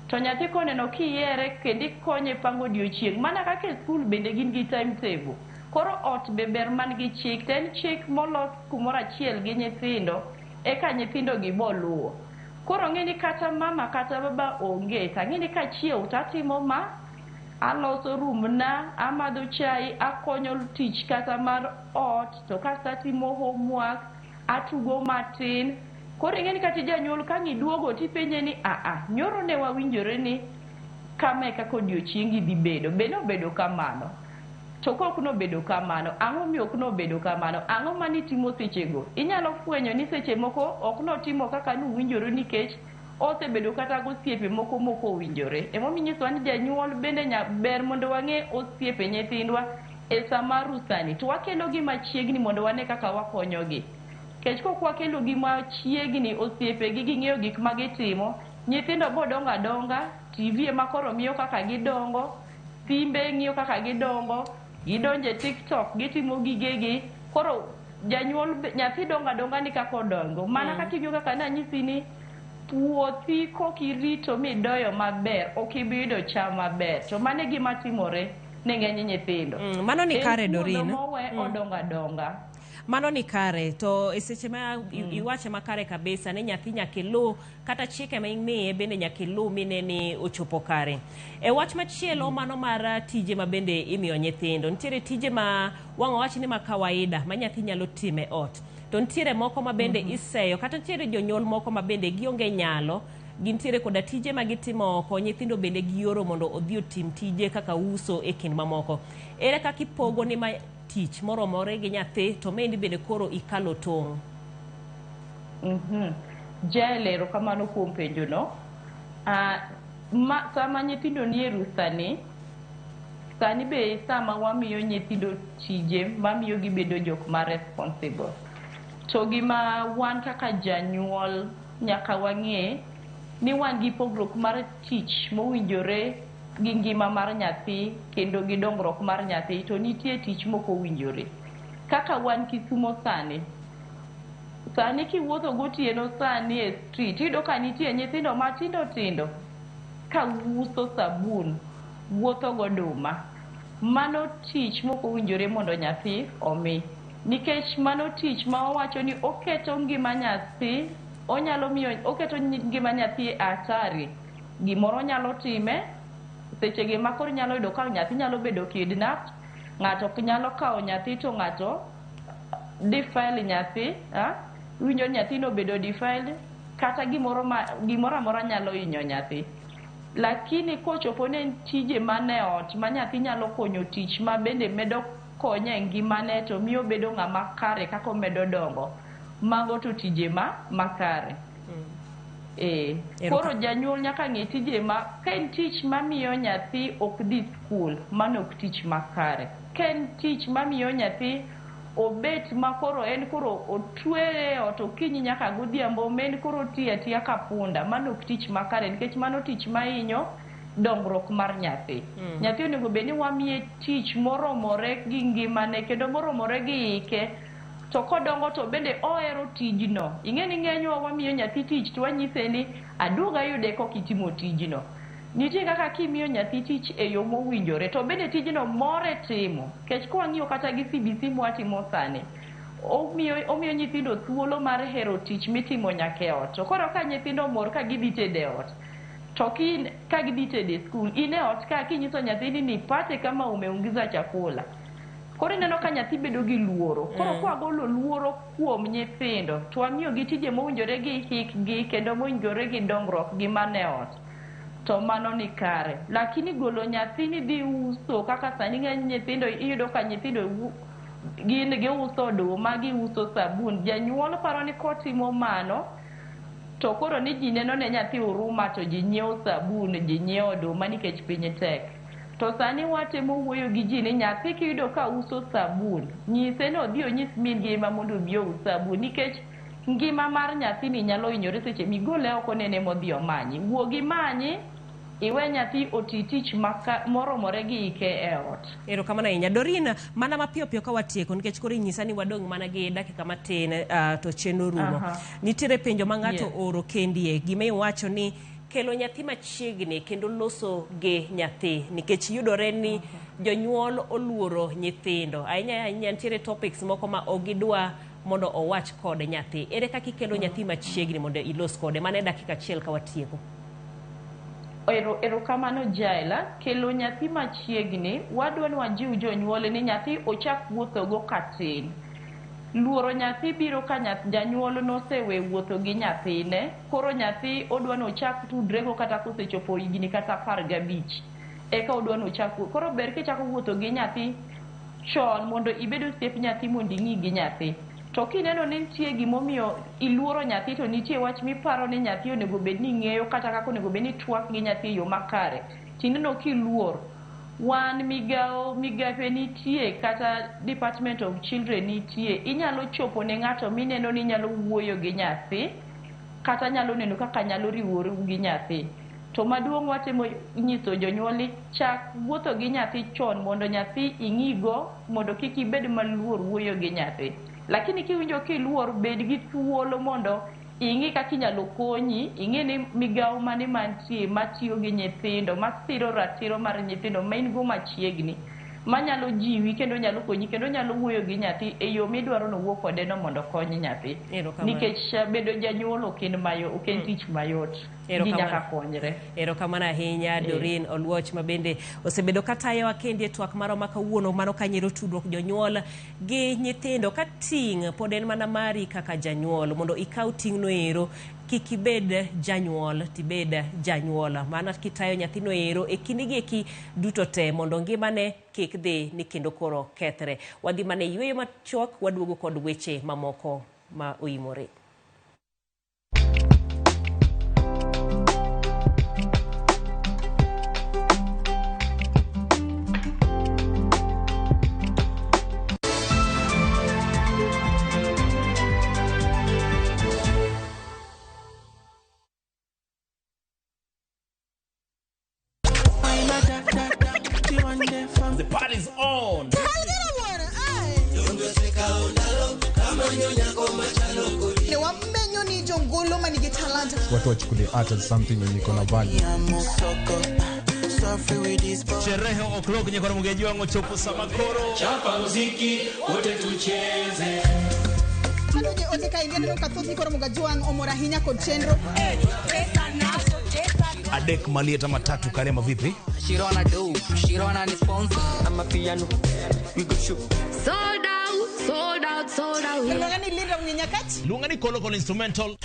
Speaker 4: To nyathi koneno kiyiere kendo ikonye pango odiochieng', mana kaka e skul bende gin gi timetable. Koro ot be ber man gi chik, to en chik molos kumoro achiel gi nyithindo, eka nyithindo gi boluwo. Koro ng'e ni kata mama kata baba onge, to ang'e ni kachiew to atimo ma, aloso rumna, amadho chai, akonyo tich kata mar ot, to kasto atimo homework, atugo matin. Koro ing'e ni kata janyuol ka ang' iduogo tipenje ni aa, nyoro ne wawinjore ni kama e kaka odiochiengi dhi bedo, be nobedo kamano? To kok nobedo kamano, ang'o miyo ok nobedo kamano? Ang'o manitimo sechego? Inyalo fwenyo ni seche moko ok notimo kaka nuwinjoru nikech osebedo kata gosiepe moko mok owinjore. Emomiyo inyisowa ni janyuol bende ber mondo wang'e osiepe nyithindwa e sama rusani. To wakelogi machiegni mondo wane kaka wakonyogi. Nikech kok wakelogi machiegni osiepegi ging'eyo gik ma gitimo, nyithindo bodongo adonga, TV ema koro miyo kaka gidongo, simbe ng'iyo kaka gidongo, gidonjo e TikTok, gitimo gigegi. Koro janyuol nyathi dongo adonga ni kaka odongo. Mana kaka ing'iyo kaka nanyisi ni puothi kokirito midoyo maber, ok ibi yudo cham maber. To mano e gima timore ne ng'eny nyithindo.
Speaker 1: Mano ni kare,
Speaker 4: En puodho
Speaker 1: Doreen.
Speaker 4: mowe odongo adonga.
Speaker 1: Mano ni kare, to e seche ma iwache makare kabisa ni nyathi nyaka iluw kata chike ma imiye bende nyaka iluw mine ni ochopo kare. E wach machielo mano mar tije ma bende imiyo nyithindo, nitiere tije ma wang' owach ni ma kawaida ma nyathi nyalo timo e ot. To nitiere moko ma bende iseyo kata nitiere jonyuol moko ma bende gionge nyalo, gintiere koda tije ma gitimo oko, nyithindo bende gioro mondo odhi otim tije kaka uso e kind mamoko. Ere kaka ipogo ni ma tich moromore gi nyathi to maendi bende koro ikalo tong'?
Speaker 4: Jael, erokamano kuom penjono. Sama nyithindo nie rusani, sani be sama wamiyo nyithindo tije mamiyo gibedo jok ma responsible. To gima wan kaka janyuol nyaka wang'e ni wan gi pogruok mar tich mowinjore gi ngima mar nyathi kendo gi dongruok mar nyathi, to nitie tich mok owinjore. Kaka wan Kisumo sani, sani kiwuotho gotieno sani e street, iyudo ka nitie nyithindo matindo tindo ka uso sabun, wuotho goduma. Mano tich mok owinjore mondo nyathi omi. Nikech mano tich ma owacho ni oketo ngima nyathi, onyalo miyo oketo ngima nyathi e hatari. Gimoro nyalo time, sechegi ma koro inyalo yudo ka nyathi nyalo bedo kidnapped, ng'ato ok nyalo kawo nyathi to ng'ato defile nyathi, iwinjo ni nyathino obedo defiled, kata gimoro amora nyalo hinyo nyathi. Lakini kochopo ne en tije mane ot ma nyathi nyalo konyo tich ma bende medo konye e ngimane to miyo obedo ng'ama kare kaka omedo dongo, mago to tije ma makare. Koro janyuol nyaka ng'e tije ma ka en tich mamiyo nyathi ok dhi skul, mano ok tich makare. Ka en tich mamiyo nyathi obet ma koro en koro otwere e ot okinyi nyaka godhiambo, ma en koro otiyo atiya ka punda, mano ok tich makare nikech mano tich mahinyo dongruok mar nyathi. Nyathi onego bed ni wamiye tich moromore gi ngimane kendo moromore gi ike. To kodongo to bende ohero tijno. Ing'e ni ng'enywa wamiyo nyathi tich to wanyise ni aduog ayude kok itimo tijno. Nitie kaka kimiyo nyathi tich e yo mowinjore to bende tijno more timo. Nikech kwang'iyo kata gi CBC mwatimo sani, omiyo nyithindo thuolo mar hero tich mitimo nyaka e ot. To koro ka nyithindo mor ka gidhi tedo e ot, to ka gidhi tedo e skul, in e ot ka kinyiso nyathini ni pate kama umeungiza chakula, Koro ineno ka nyathi bedo gi luoro. Koro kwagolo luoro kuom nyithindo to wamiyo gi tije mowinjore gi hikgi kendo mowinjore gi dongruok gi mane ot, to mano ni kare. Lakini golo nyathi ni dhi uso kaka sani ng'eny nyithindo iyudo ka nyithindo gin giuso oduma, giuso sabun. Janyuol paro ni kotimo mano to koro ni ji neno ne nyathi huruma to ji nyiewo sabun, ji nyiewo oduma nikech piny tek. To sani watemo wuoyo gi ji ni nyathi kiyudo ka uso sabun, nyise ni odhi onyis min gi ema mondo obi ous sabun nikech ngima mar nyathini nyalo hinyore seche migole oko nene modhi omanyi. Wuogi manyi, iwe nyathi oti tich moromore gi hike e ot.
Speaker 1: Erokamano ahinya. Doreen, mana mapiyo piyo ka watieko nikech koro inyisa ni wadong' mana gi dakika matin to chenro rumo. Nitiere penjo ma ng'ato oro kendie. Gima iwacho ni kelo nyathi machiegni kendo loso gi nyathi nikech yudore ni jonyuol oluoro nyithindo. Ahinya ahinya nitiere topics moko ma ok gidwa mondo owach kod nyathi. Ere kaka ikelo nyathi machiegni mondo ilos kode? Mana e dakika achiel ka watieko.
Speaker 4: Erokamano Jaela. Kelo nyathi machiegni, wadwa ni wajiw jonyuol ni nyathi ochak wuothogo katin. Luoro nyathi biro ka janyuol nosewe wuotho gi nyathine, koro nyathi odwa ni ochak tudrego kata kosechopo higni kata 15. Eka odwa ni ochak. Koro ber kichako wuotho gi nyathi chon mondo ibed osiep nyathi mondo ing'i gi nyathi. To kineno ni nitie gimomiyo iluoro nyathi to nitie wach miparo ni nyathi onego bed ni ng'eyo kata kaka onego bed ni twak gi nyathi e yo makare, tineno kiluor. Wan migape nitie kata Department of Children nitie, inyalo chopo ne ng'ato mineno ni inyalo wuoyo gi nyathi kata nyalo neno kaka nyalo riworu gi nyathi. To maduong' watemo nyiso jonyuol ni chak wuotho gi nyathi chon mondo nyathi ing'igo mondo kik ibed maluor wuoyo gi nyathi. Lakini kiwinjo kiluor, bed gi thuolo mondo ing'i kaka inyalo konyi, ing'i ni migawo mane mantie matiyo gi nyithindo, masiro ratiro mar nyithindo ma in go machiegni, manyalo jiwi kendo nyalo konyi kendo nyalo wuoyo gi nyathi e yo midwaro ni owuo kode no mondo okony nyathi. Nikech bedo janyuol ok en tich mayot. Ji nyaka konyre.
Speaker 1: Erokamano ahinya Doreen Oluoch ma bende osebedo katayowa kendi e twak marwa ma kawuono mano kanyiero tudruok jonyuol gi nyithindo ka ting' pod en mana mari kaka janyuol mondo ikaw ting'no ero kik ibed janyuol tibed janyuola mana kitayo nyathino ero e kindegi eki duto te mondo ngimane kik dhi ni kendo koro kethre. Wadhi mana e yweyo machuok waduogo kod weche mamoko ma oimore.
Speaker 5: The party's on.
Speaker 6: Watu wachukulie art as something yenye iko na value.
Speaker 5: Sherehe o'clock nyekora mugeji wangu chopo samakoro.
Speaker 7: Chapa muziki wote tucheze.
Speaker 8: Manoje ote ka india neno kathoth ni koro mugajwang' omor ahinya kod chenro.
Speaker 5: Adek malieta matatu karema vipi?
Speaker 9: Shirona do, Shirona ni sponsor. I'm a piano. We go shoot.
Speaker 10: Sold out, sold out, sold out.
Speaker 8: Luonga ni Linda Mnyenyakach.
Speaker 5: Luonga ni Kolokol instrumental.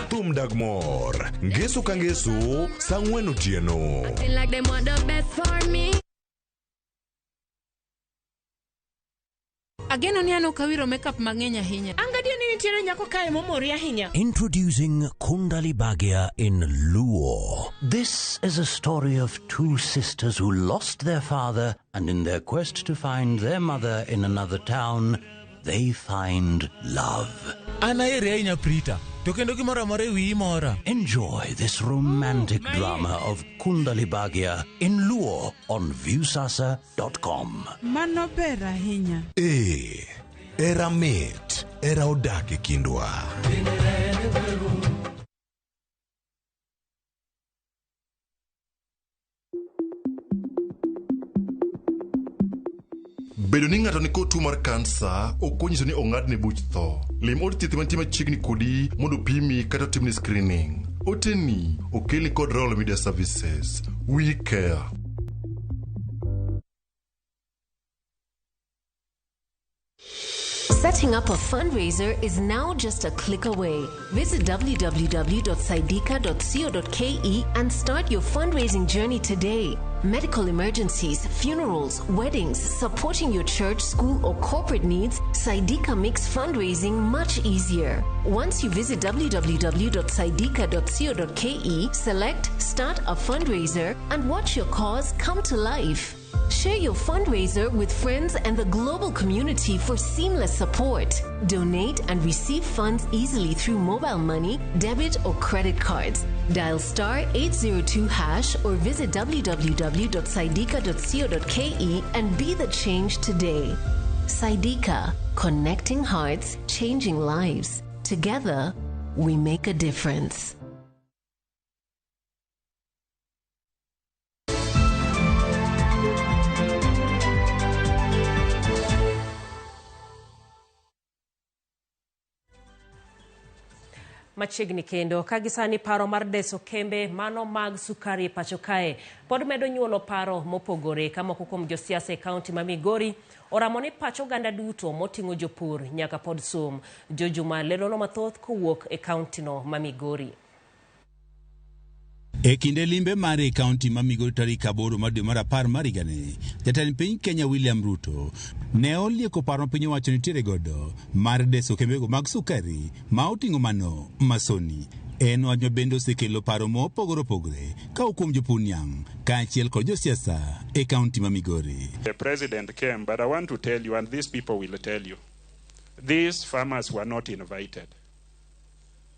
Speaker 11: Thum dag mor. Ngeso ka ngeso, saa 4 otieno.
Speaker 10: Acting like they want the best for me.
Speaker 12: Ageno ni an ok awiro makeup mang'eny ahinya.
Speaker 13: Angadio ni nitiere nyako kae momori ahinya.
Speaker 14: Introducing Kundali Bhagya in Luo. This is a story of two sisters who lost their father, and in their quest to find their mother in another town, they find love.
Speaker 15: An aheri ahinya Prita, to kendo gimoro amora e wiyi mora.
Speaker 14: Enjoy this romantic drama of Kundali Bhagya in Luo on Viusasa.com.
Speaker 12: Mano ber ahinya.
Speaker 11: Ee, era mit, era odak e kindwa. Bedo ni ng'ato nikod tuo mar kansa ok onyiso ni ong'adne buch tho. Lim od thieth mantie machiegni kodi mondo pimi kata otimni screening. Oteni okelni kod Royal Media Services. We care.
Speaker 2: Setting up a fundraiser is now just a click away. Visit www.saidika.co.ke and start your fundraising journey today. Medical emergencies, funerals, weddings, supporting your church, school, or corporate needs, Saidika makes fundraising much easier. Once you visit www.saidika.co.ke, select Start a Fundraiser and watch your cause come to life. Share your fundraiser with friends and the global community for seamless support. Donate and receive funds easily through mobile money, debit, or credit cards. Dial star 802 hash or visit www.saidika.co.ke and be the change today. Saidika, connecting hearts, changing lives. Together, we make a difference.
Speaker 1: Machiegni kendo ka gisani paro mar deso kembe mano mag sukari e pacho kae pod medo nyuolo paro mopogore ka moko kuom josiasa e kaunti ma Migori oramo ni pach oganda duto moting'o jopur nyaka pod sum. Jojuma lerono mathoth kowuok e kauntino ma Migori.
Speaker 16: E kinde limbe mare e kaunti ma Migori tarik 8 mar dwe mar 10 mar higani, jatend piny Kenya William Ruto ne olieko paro ma piny owacho nitiere godo mar deso kembego mag sukari ma oting'o mano Masoni. En wach ma bende osekelo paro mopogore opogore ka kuom jopur niang' kaachiel kod josiasa e kaunti ma Migori.
Speaker 17: The president came, but I want to tell you, and these people will tell you, these farmers were not invited.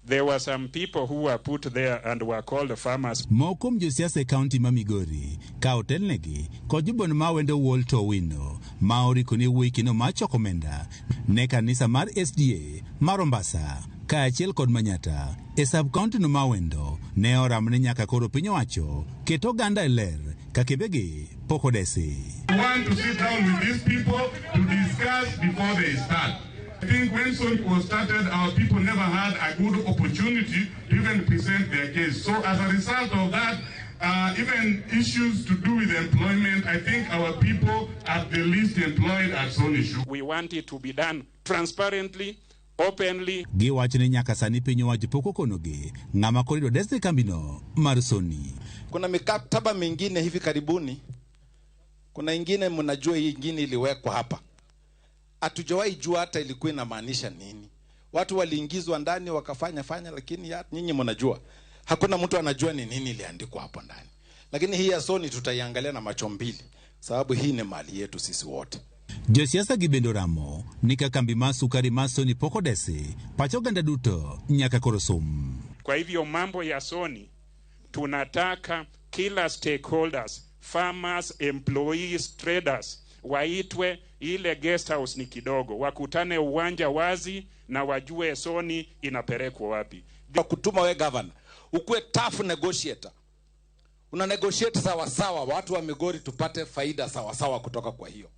Speaker 17: There were some people who were put there and were called farmers.
Speaker 16: Moko kuom josiasa e kaunti ma Migori ka otelnegi kod jobon ma wendo Walter Owino ma oriko ni wuoyi kendo ma choko omenda ne kanisa mar SDA mar Mombasa kaachiel kod Manyata e sub kaunti no ma Wendo ne oramo ni nyaka koro piny owacho ket oganda e ler ka kembegi pok odesi.
Speaker 18: We want to sit down with these people to discuss before they start. I think when Sony was started, our people never had a good opportunity to even present their case. So as a result of that, even issues to do with employment, I think our people are the least employed at Sony Sugar.
Speaker 17: We want it to be done transparently, openly.
Speaker 16: Giwacho ni nyaka sani piny owacho pok okonogi ng'ama koro idwa des e kambino mar Sony.
Speaker 13: Kuna mikataba mingine hivi karibuni, kuna ingine mnajua hii ingine iliwekwa hapa. Hatujawahi jua hata ilikuwa inamaanisha nini. Watu waliingizwa ndani wakafanya fanya, lakini nyinyi mnajua. Hakuna mtu anajua ni nini iliandikwa hapo ndani. Lakini hii ya Sony tutaiangalia na macho mbili, sababu hii ni mali yetu sisi wote.
Speaker 16: Josiasa gi bende oramo ni ka kambi mar sukari mar Sony pok odesi, pach oganda duto nyaka koro sum.
Speaker 17: Kwa hivyo mambo ya Sony tunataka kila stakeholders, farmers, employees, traders waitwe. Ile guest house ni kidogo, wakutane uwanja wazi na wajue Sony inapelekwa wapi.
Speaker 13: Kutuma we governor, ukuwe tough negotiator. Una negotiate sawa sawa, watu wa Migori tupate faida sawa sawa kutoka kwa hiyo.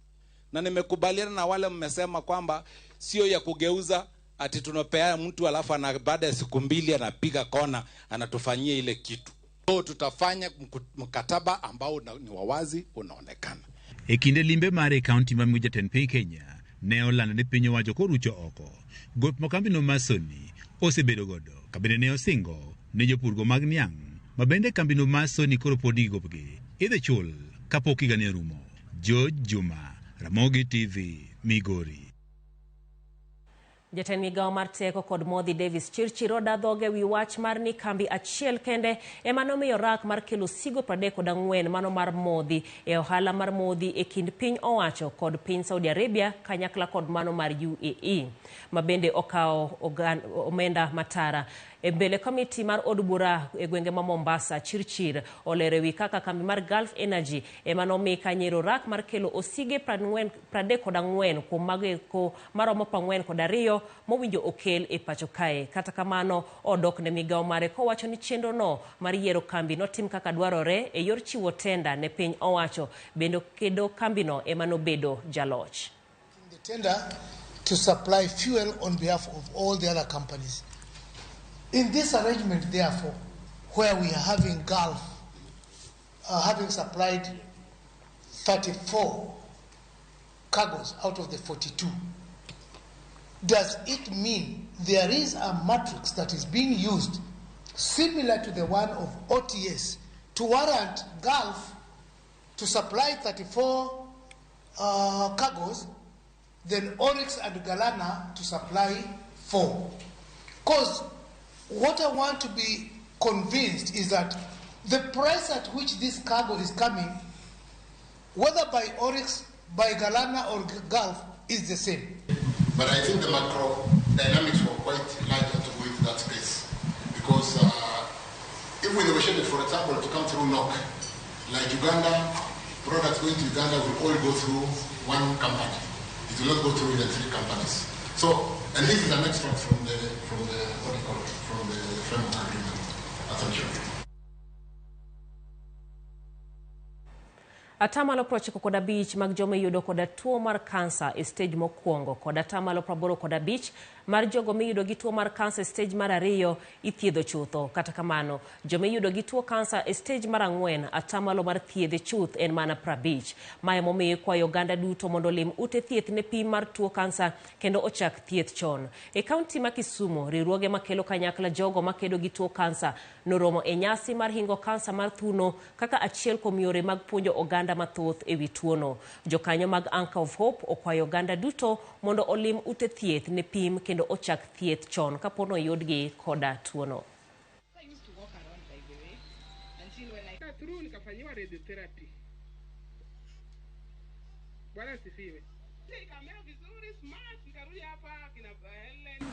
Speaker 13: Na nimekubaliana na wale mmesema kwamba sio ya kugeuza ati tunapea mtu alafu baada ya siku mbili anapiga kona anatufanyia ile kitu. So tutafanya mkataba ambao ni wawazi unaonekana.
Speaker 16: E kinde limbe mare e kaunti ma Migori jatend piny Kenya ne olando ni piny owacho korucho oko gop ma kambino mar Sony osebedo godo ka bende ne osingo ne jopurgo mag niang' ma bende kambino mar Sony koro pod nigi gopgi idhi chul kapok higani orumo. George Juma, Ramogi TV, Migori.
Speaker 1: Jatend migawo mar teko kod modhi Davis Chirchir oda dhoge wi wach mar ni kambi achiel kende ema nomiyo rak mar kelo sigo 34 mano mar modhi e ohala mar modhi e kind piny owacho kod piny Saudi Arabia kanyakla kod mano mar UAE ma bende okawo omenda matara. E mbele komiti mar od bura e gwenge ma Mombasa, Chirchir olero wi kaka kambi mar Gulf Energy ema nomi kanyero rak mar kelo osige 34 kuom mago eko maromo 42 mowinjo okel e pacho kae. Kata kamano odok ne migawo mare kowacho ni chenro no mar yiero kambi notim kaka dwarore e yor chiwo tenda ne piny owacho. Bende kedo kambino ema nobedo jaloch.
Speaker 19: The tender to supply fuel on behalf of all the other companies. In this arrangement, therefore, where we are having Gulf having supplied 34 cargoes out of the 42, Does it mean there is a matrix that is being used similar to the one of OTS to warrant Gulf to supply 34 cargoes, then Oryx and Galana to supply 4? Because what I want to be convinced is that the price at which this cargo is coming, whether by Oryx, by Galana or Gulf, is the same.
Speaker 15: But I think the macro dynamics were quite larger to go into that space. Because if we negotiated, for example, to come through NOC, like Uganda, products going to Uganda will all go through one company. It will not go through the three companies. So, and this is an extract from the what do you call it, from the framework agreement. Thank you.
Speaker 1: Atamalo 95 mag joma iyudo koda tuo mar kansa e stage mokwongo kod 85% mar jogo miyudo gi tuo mar kansa e stage mar 2 ithiedho chutho. Kata kamano, joma iyudo gi tuo kansa e stage mar 4 atamalo mar thiedhe chuth en mana 50. Mae momiyo ikwayo oganda duto mondo olim ute thieth ne pim mar tuo kansa kendo ochak thieth chon. E kaunti ma Kisumu, riwruoge makelo kanyakla jogo makedo gi tuo kansa noromo e nyasi mar hingo kansa mar thuno kaka achiel kuom yore mag puonjo oganda mathoth ewi tuono. Jokanyo mag Anchor of Hope okwayo oganda duto mondo olim ute thieth ne pim kendo ochak thieth chon kapono oyudgi koda tuono.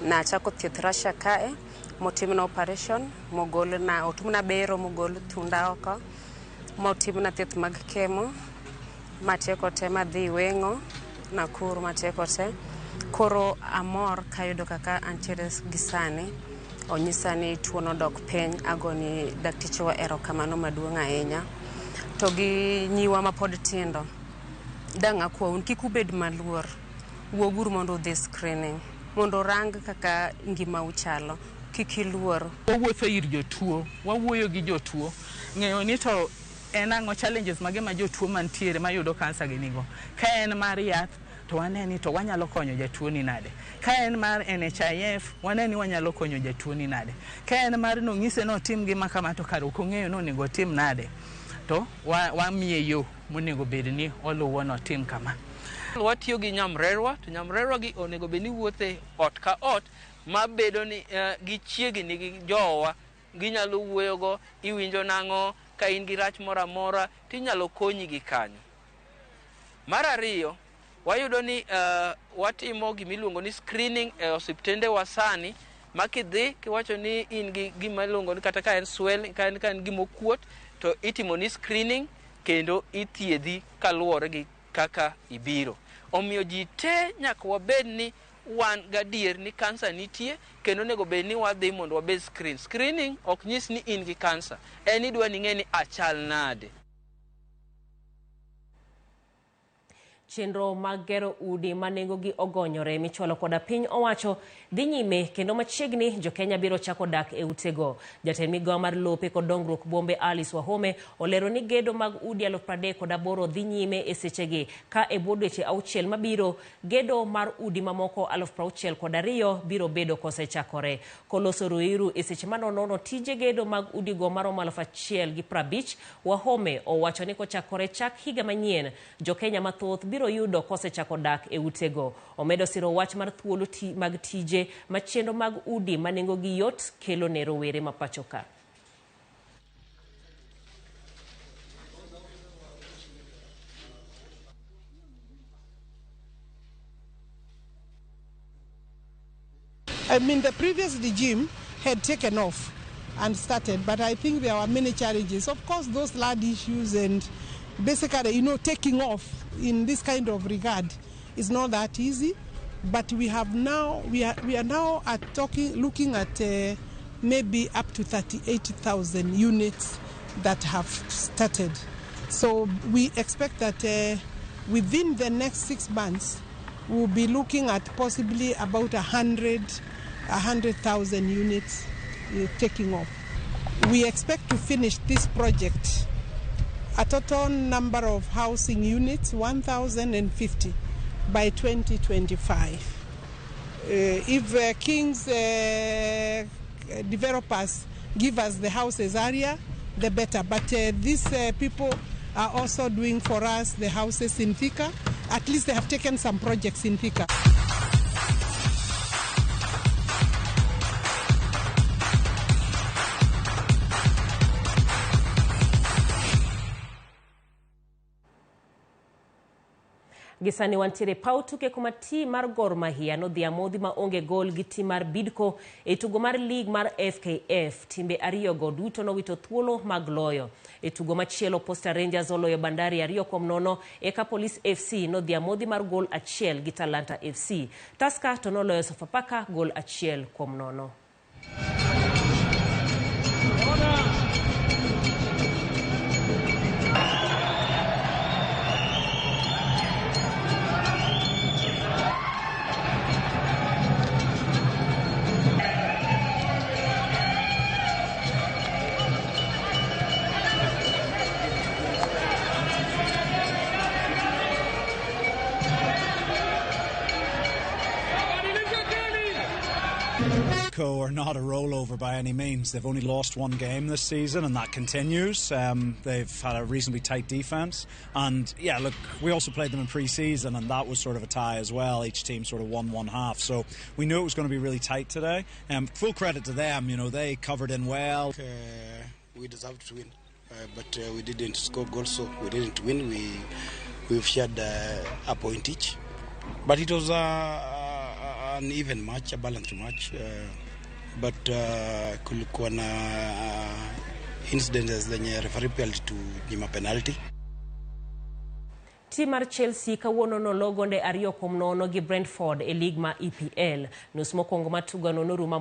Speaker 20: Nachako thieth Russia kae motimna operation mogol na otumna bero mogol thunda oko motimna thieth mag kemo matieko te madhi weng'o Nakuru matieko te. Koro amor kayudo kaka antiere gi sani onyisa ni tuono dok piny. Agoni daktechewa erokamano maduong' ahinya. To gi nyiwa mapod tindo, dang' akwau kik ubed maluor, wuoguru mondo udhi screening mondo orang kaka ngimau chalo, kik iluor.
Speaker 21: Wawuotho ir jotuo, wawuoyo gi jotuo, ng'eyo ni to en ang'o challenges mage ma jotuo mantiere mayudo kansa gi nigo. Ka en mar yath to wane ni to wanyalo konyo jatuo ni nade. Ka en mar NHIF wane ni wanyalo konyo jatuo ni nade. Ka en mar nong'ise notim gima kama to kare ok ong'eyo ni onego otim nade, to wamiye yo monego bed ni oluwo notim kama.
Speaker 22: Watiyo gi nyamrerwa, to nyamrerwa gi onego bed ni wuothe ot ka ot mabedo ni gichiegni gi jowa, ginyalo wuoyogo, iwinjo nang'o, ka in gi rach moro amora tinyalo konyi gi kanyo. Mar ariyo, wayudo ni watimo gimiluongo ni screening e osiptende wa sani, ma kidhi kiwacho ni in gi gima iluongo ni kata ka en swell, ka en gimokuot, to itimo ni screening kendo ithiedhi kaluwore gi kaka ibiro. Omiyo ji te nyaka wabed ni wan gadier ni kansa nitie kendo onego bed ni wadhi mondo wabed screen. Screening ok nyis ni in gi kansa, en idwa ni ng'e ni achal nade.
Speaker 1: Chenro mag gero udi ma nengogi ogonyore michwalo koda piny owacho dhi nyime kendo machiegni jo-Kenya biro chako dak e utego. Jatend migao mar lope kod dongruok bombe Alice Wahome olero ni gedo mag udi 38,000 dhi nyime e sechegi ka e bwo dweche 6 mabiro gedo mar udi mamoko 62,000 biro bedo kosechakore. Koloso Ruiru e seche manonono tije gedo mag udigo maromo 1,050, Wahome owacho ni kochakore chak higa manyien jo-Kenya mathoth biro yudo kosechako dak e utego. Omedo siro wach mar thuolo mag tije ma chenro mag udi ma nengogi yot kelo ne rowere ma pacho ka.
Speaker 23: I mean, the previous regime had taken off and started, but I think there were many challenges. Of course, those land issues and basically, you know, taking off in this kind of regard is not that easy. But we have now, we are now at looking at maybe up to 38,000 units that have started. So we expect that within the next 6 months, we'll be looking at possibly about 100,000 units taking off. We expect to finish this project, a total number of housing units, 1,050, by 2025. If King's developers give us the houses area, the better. But these people are also doing for us the houses in Thika. At least they have taken some projects in Thika.
Speaker 1: Gisani wantiere paw tuke kuma tim mar Gor Mahia nodhi amodhi ma onge gol gi tim mar Bidco e tugo mar lig mar FKF. Timbe ariyogo duto nowito thuolo mag loyo. E tugo machielo Posta Rangers oloyo Bandari 2-0 eka Police FC nodhi amodhi mar gol 1 gi Talanta FC. Tusker to noloyo Sofapaka gol 1-0.
Speaker 3: Are not a rollover by any means. They've only lost one game this season, and that continues. They've had a reasonably tight defence, and yeah, look, we also played them in pre-season, and that was sort of a tie as well. Each team sort of won one half, so we knew it was going to be really tight today. Full credit to them, you know, they covered in well.
Speaker 4: We deserved to win, but we didn't score goals, so we didn't win. We've shared a point each, but it was an even match, a balanced match. But kulikuwa na incidents zenye referee pia alitunyima penalty.
Speaker 1: Tim mar Chelsea kawuono nolo gonde 2-0 gi Brentford e lig ma EPL. Nus mokwongo mar tugono norumo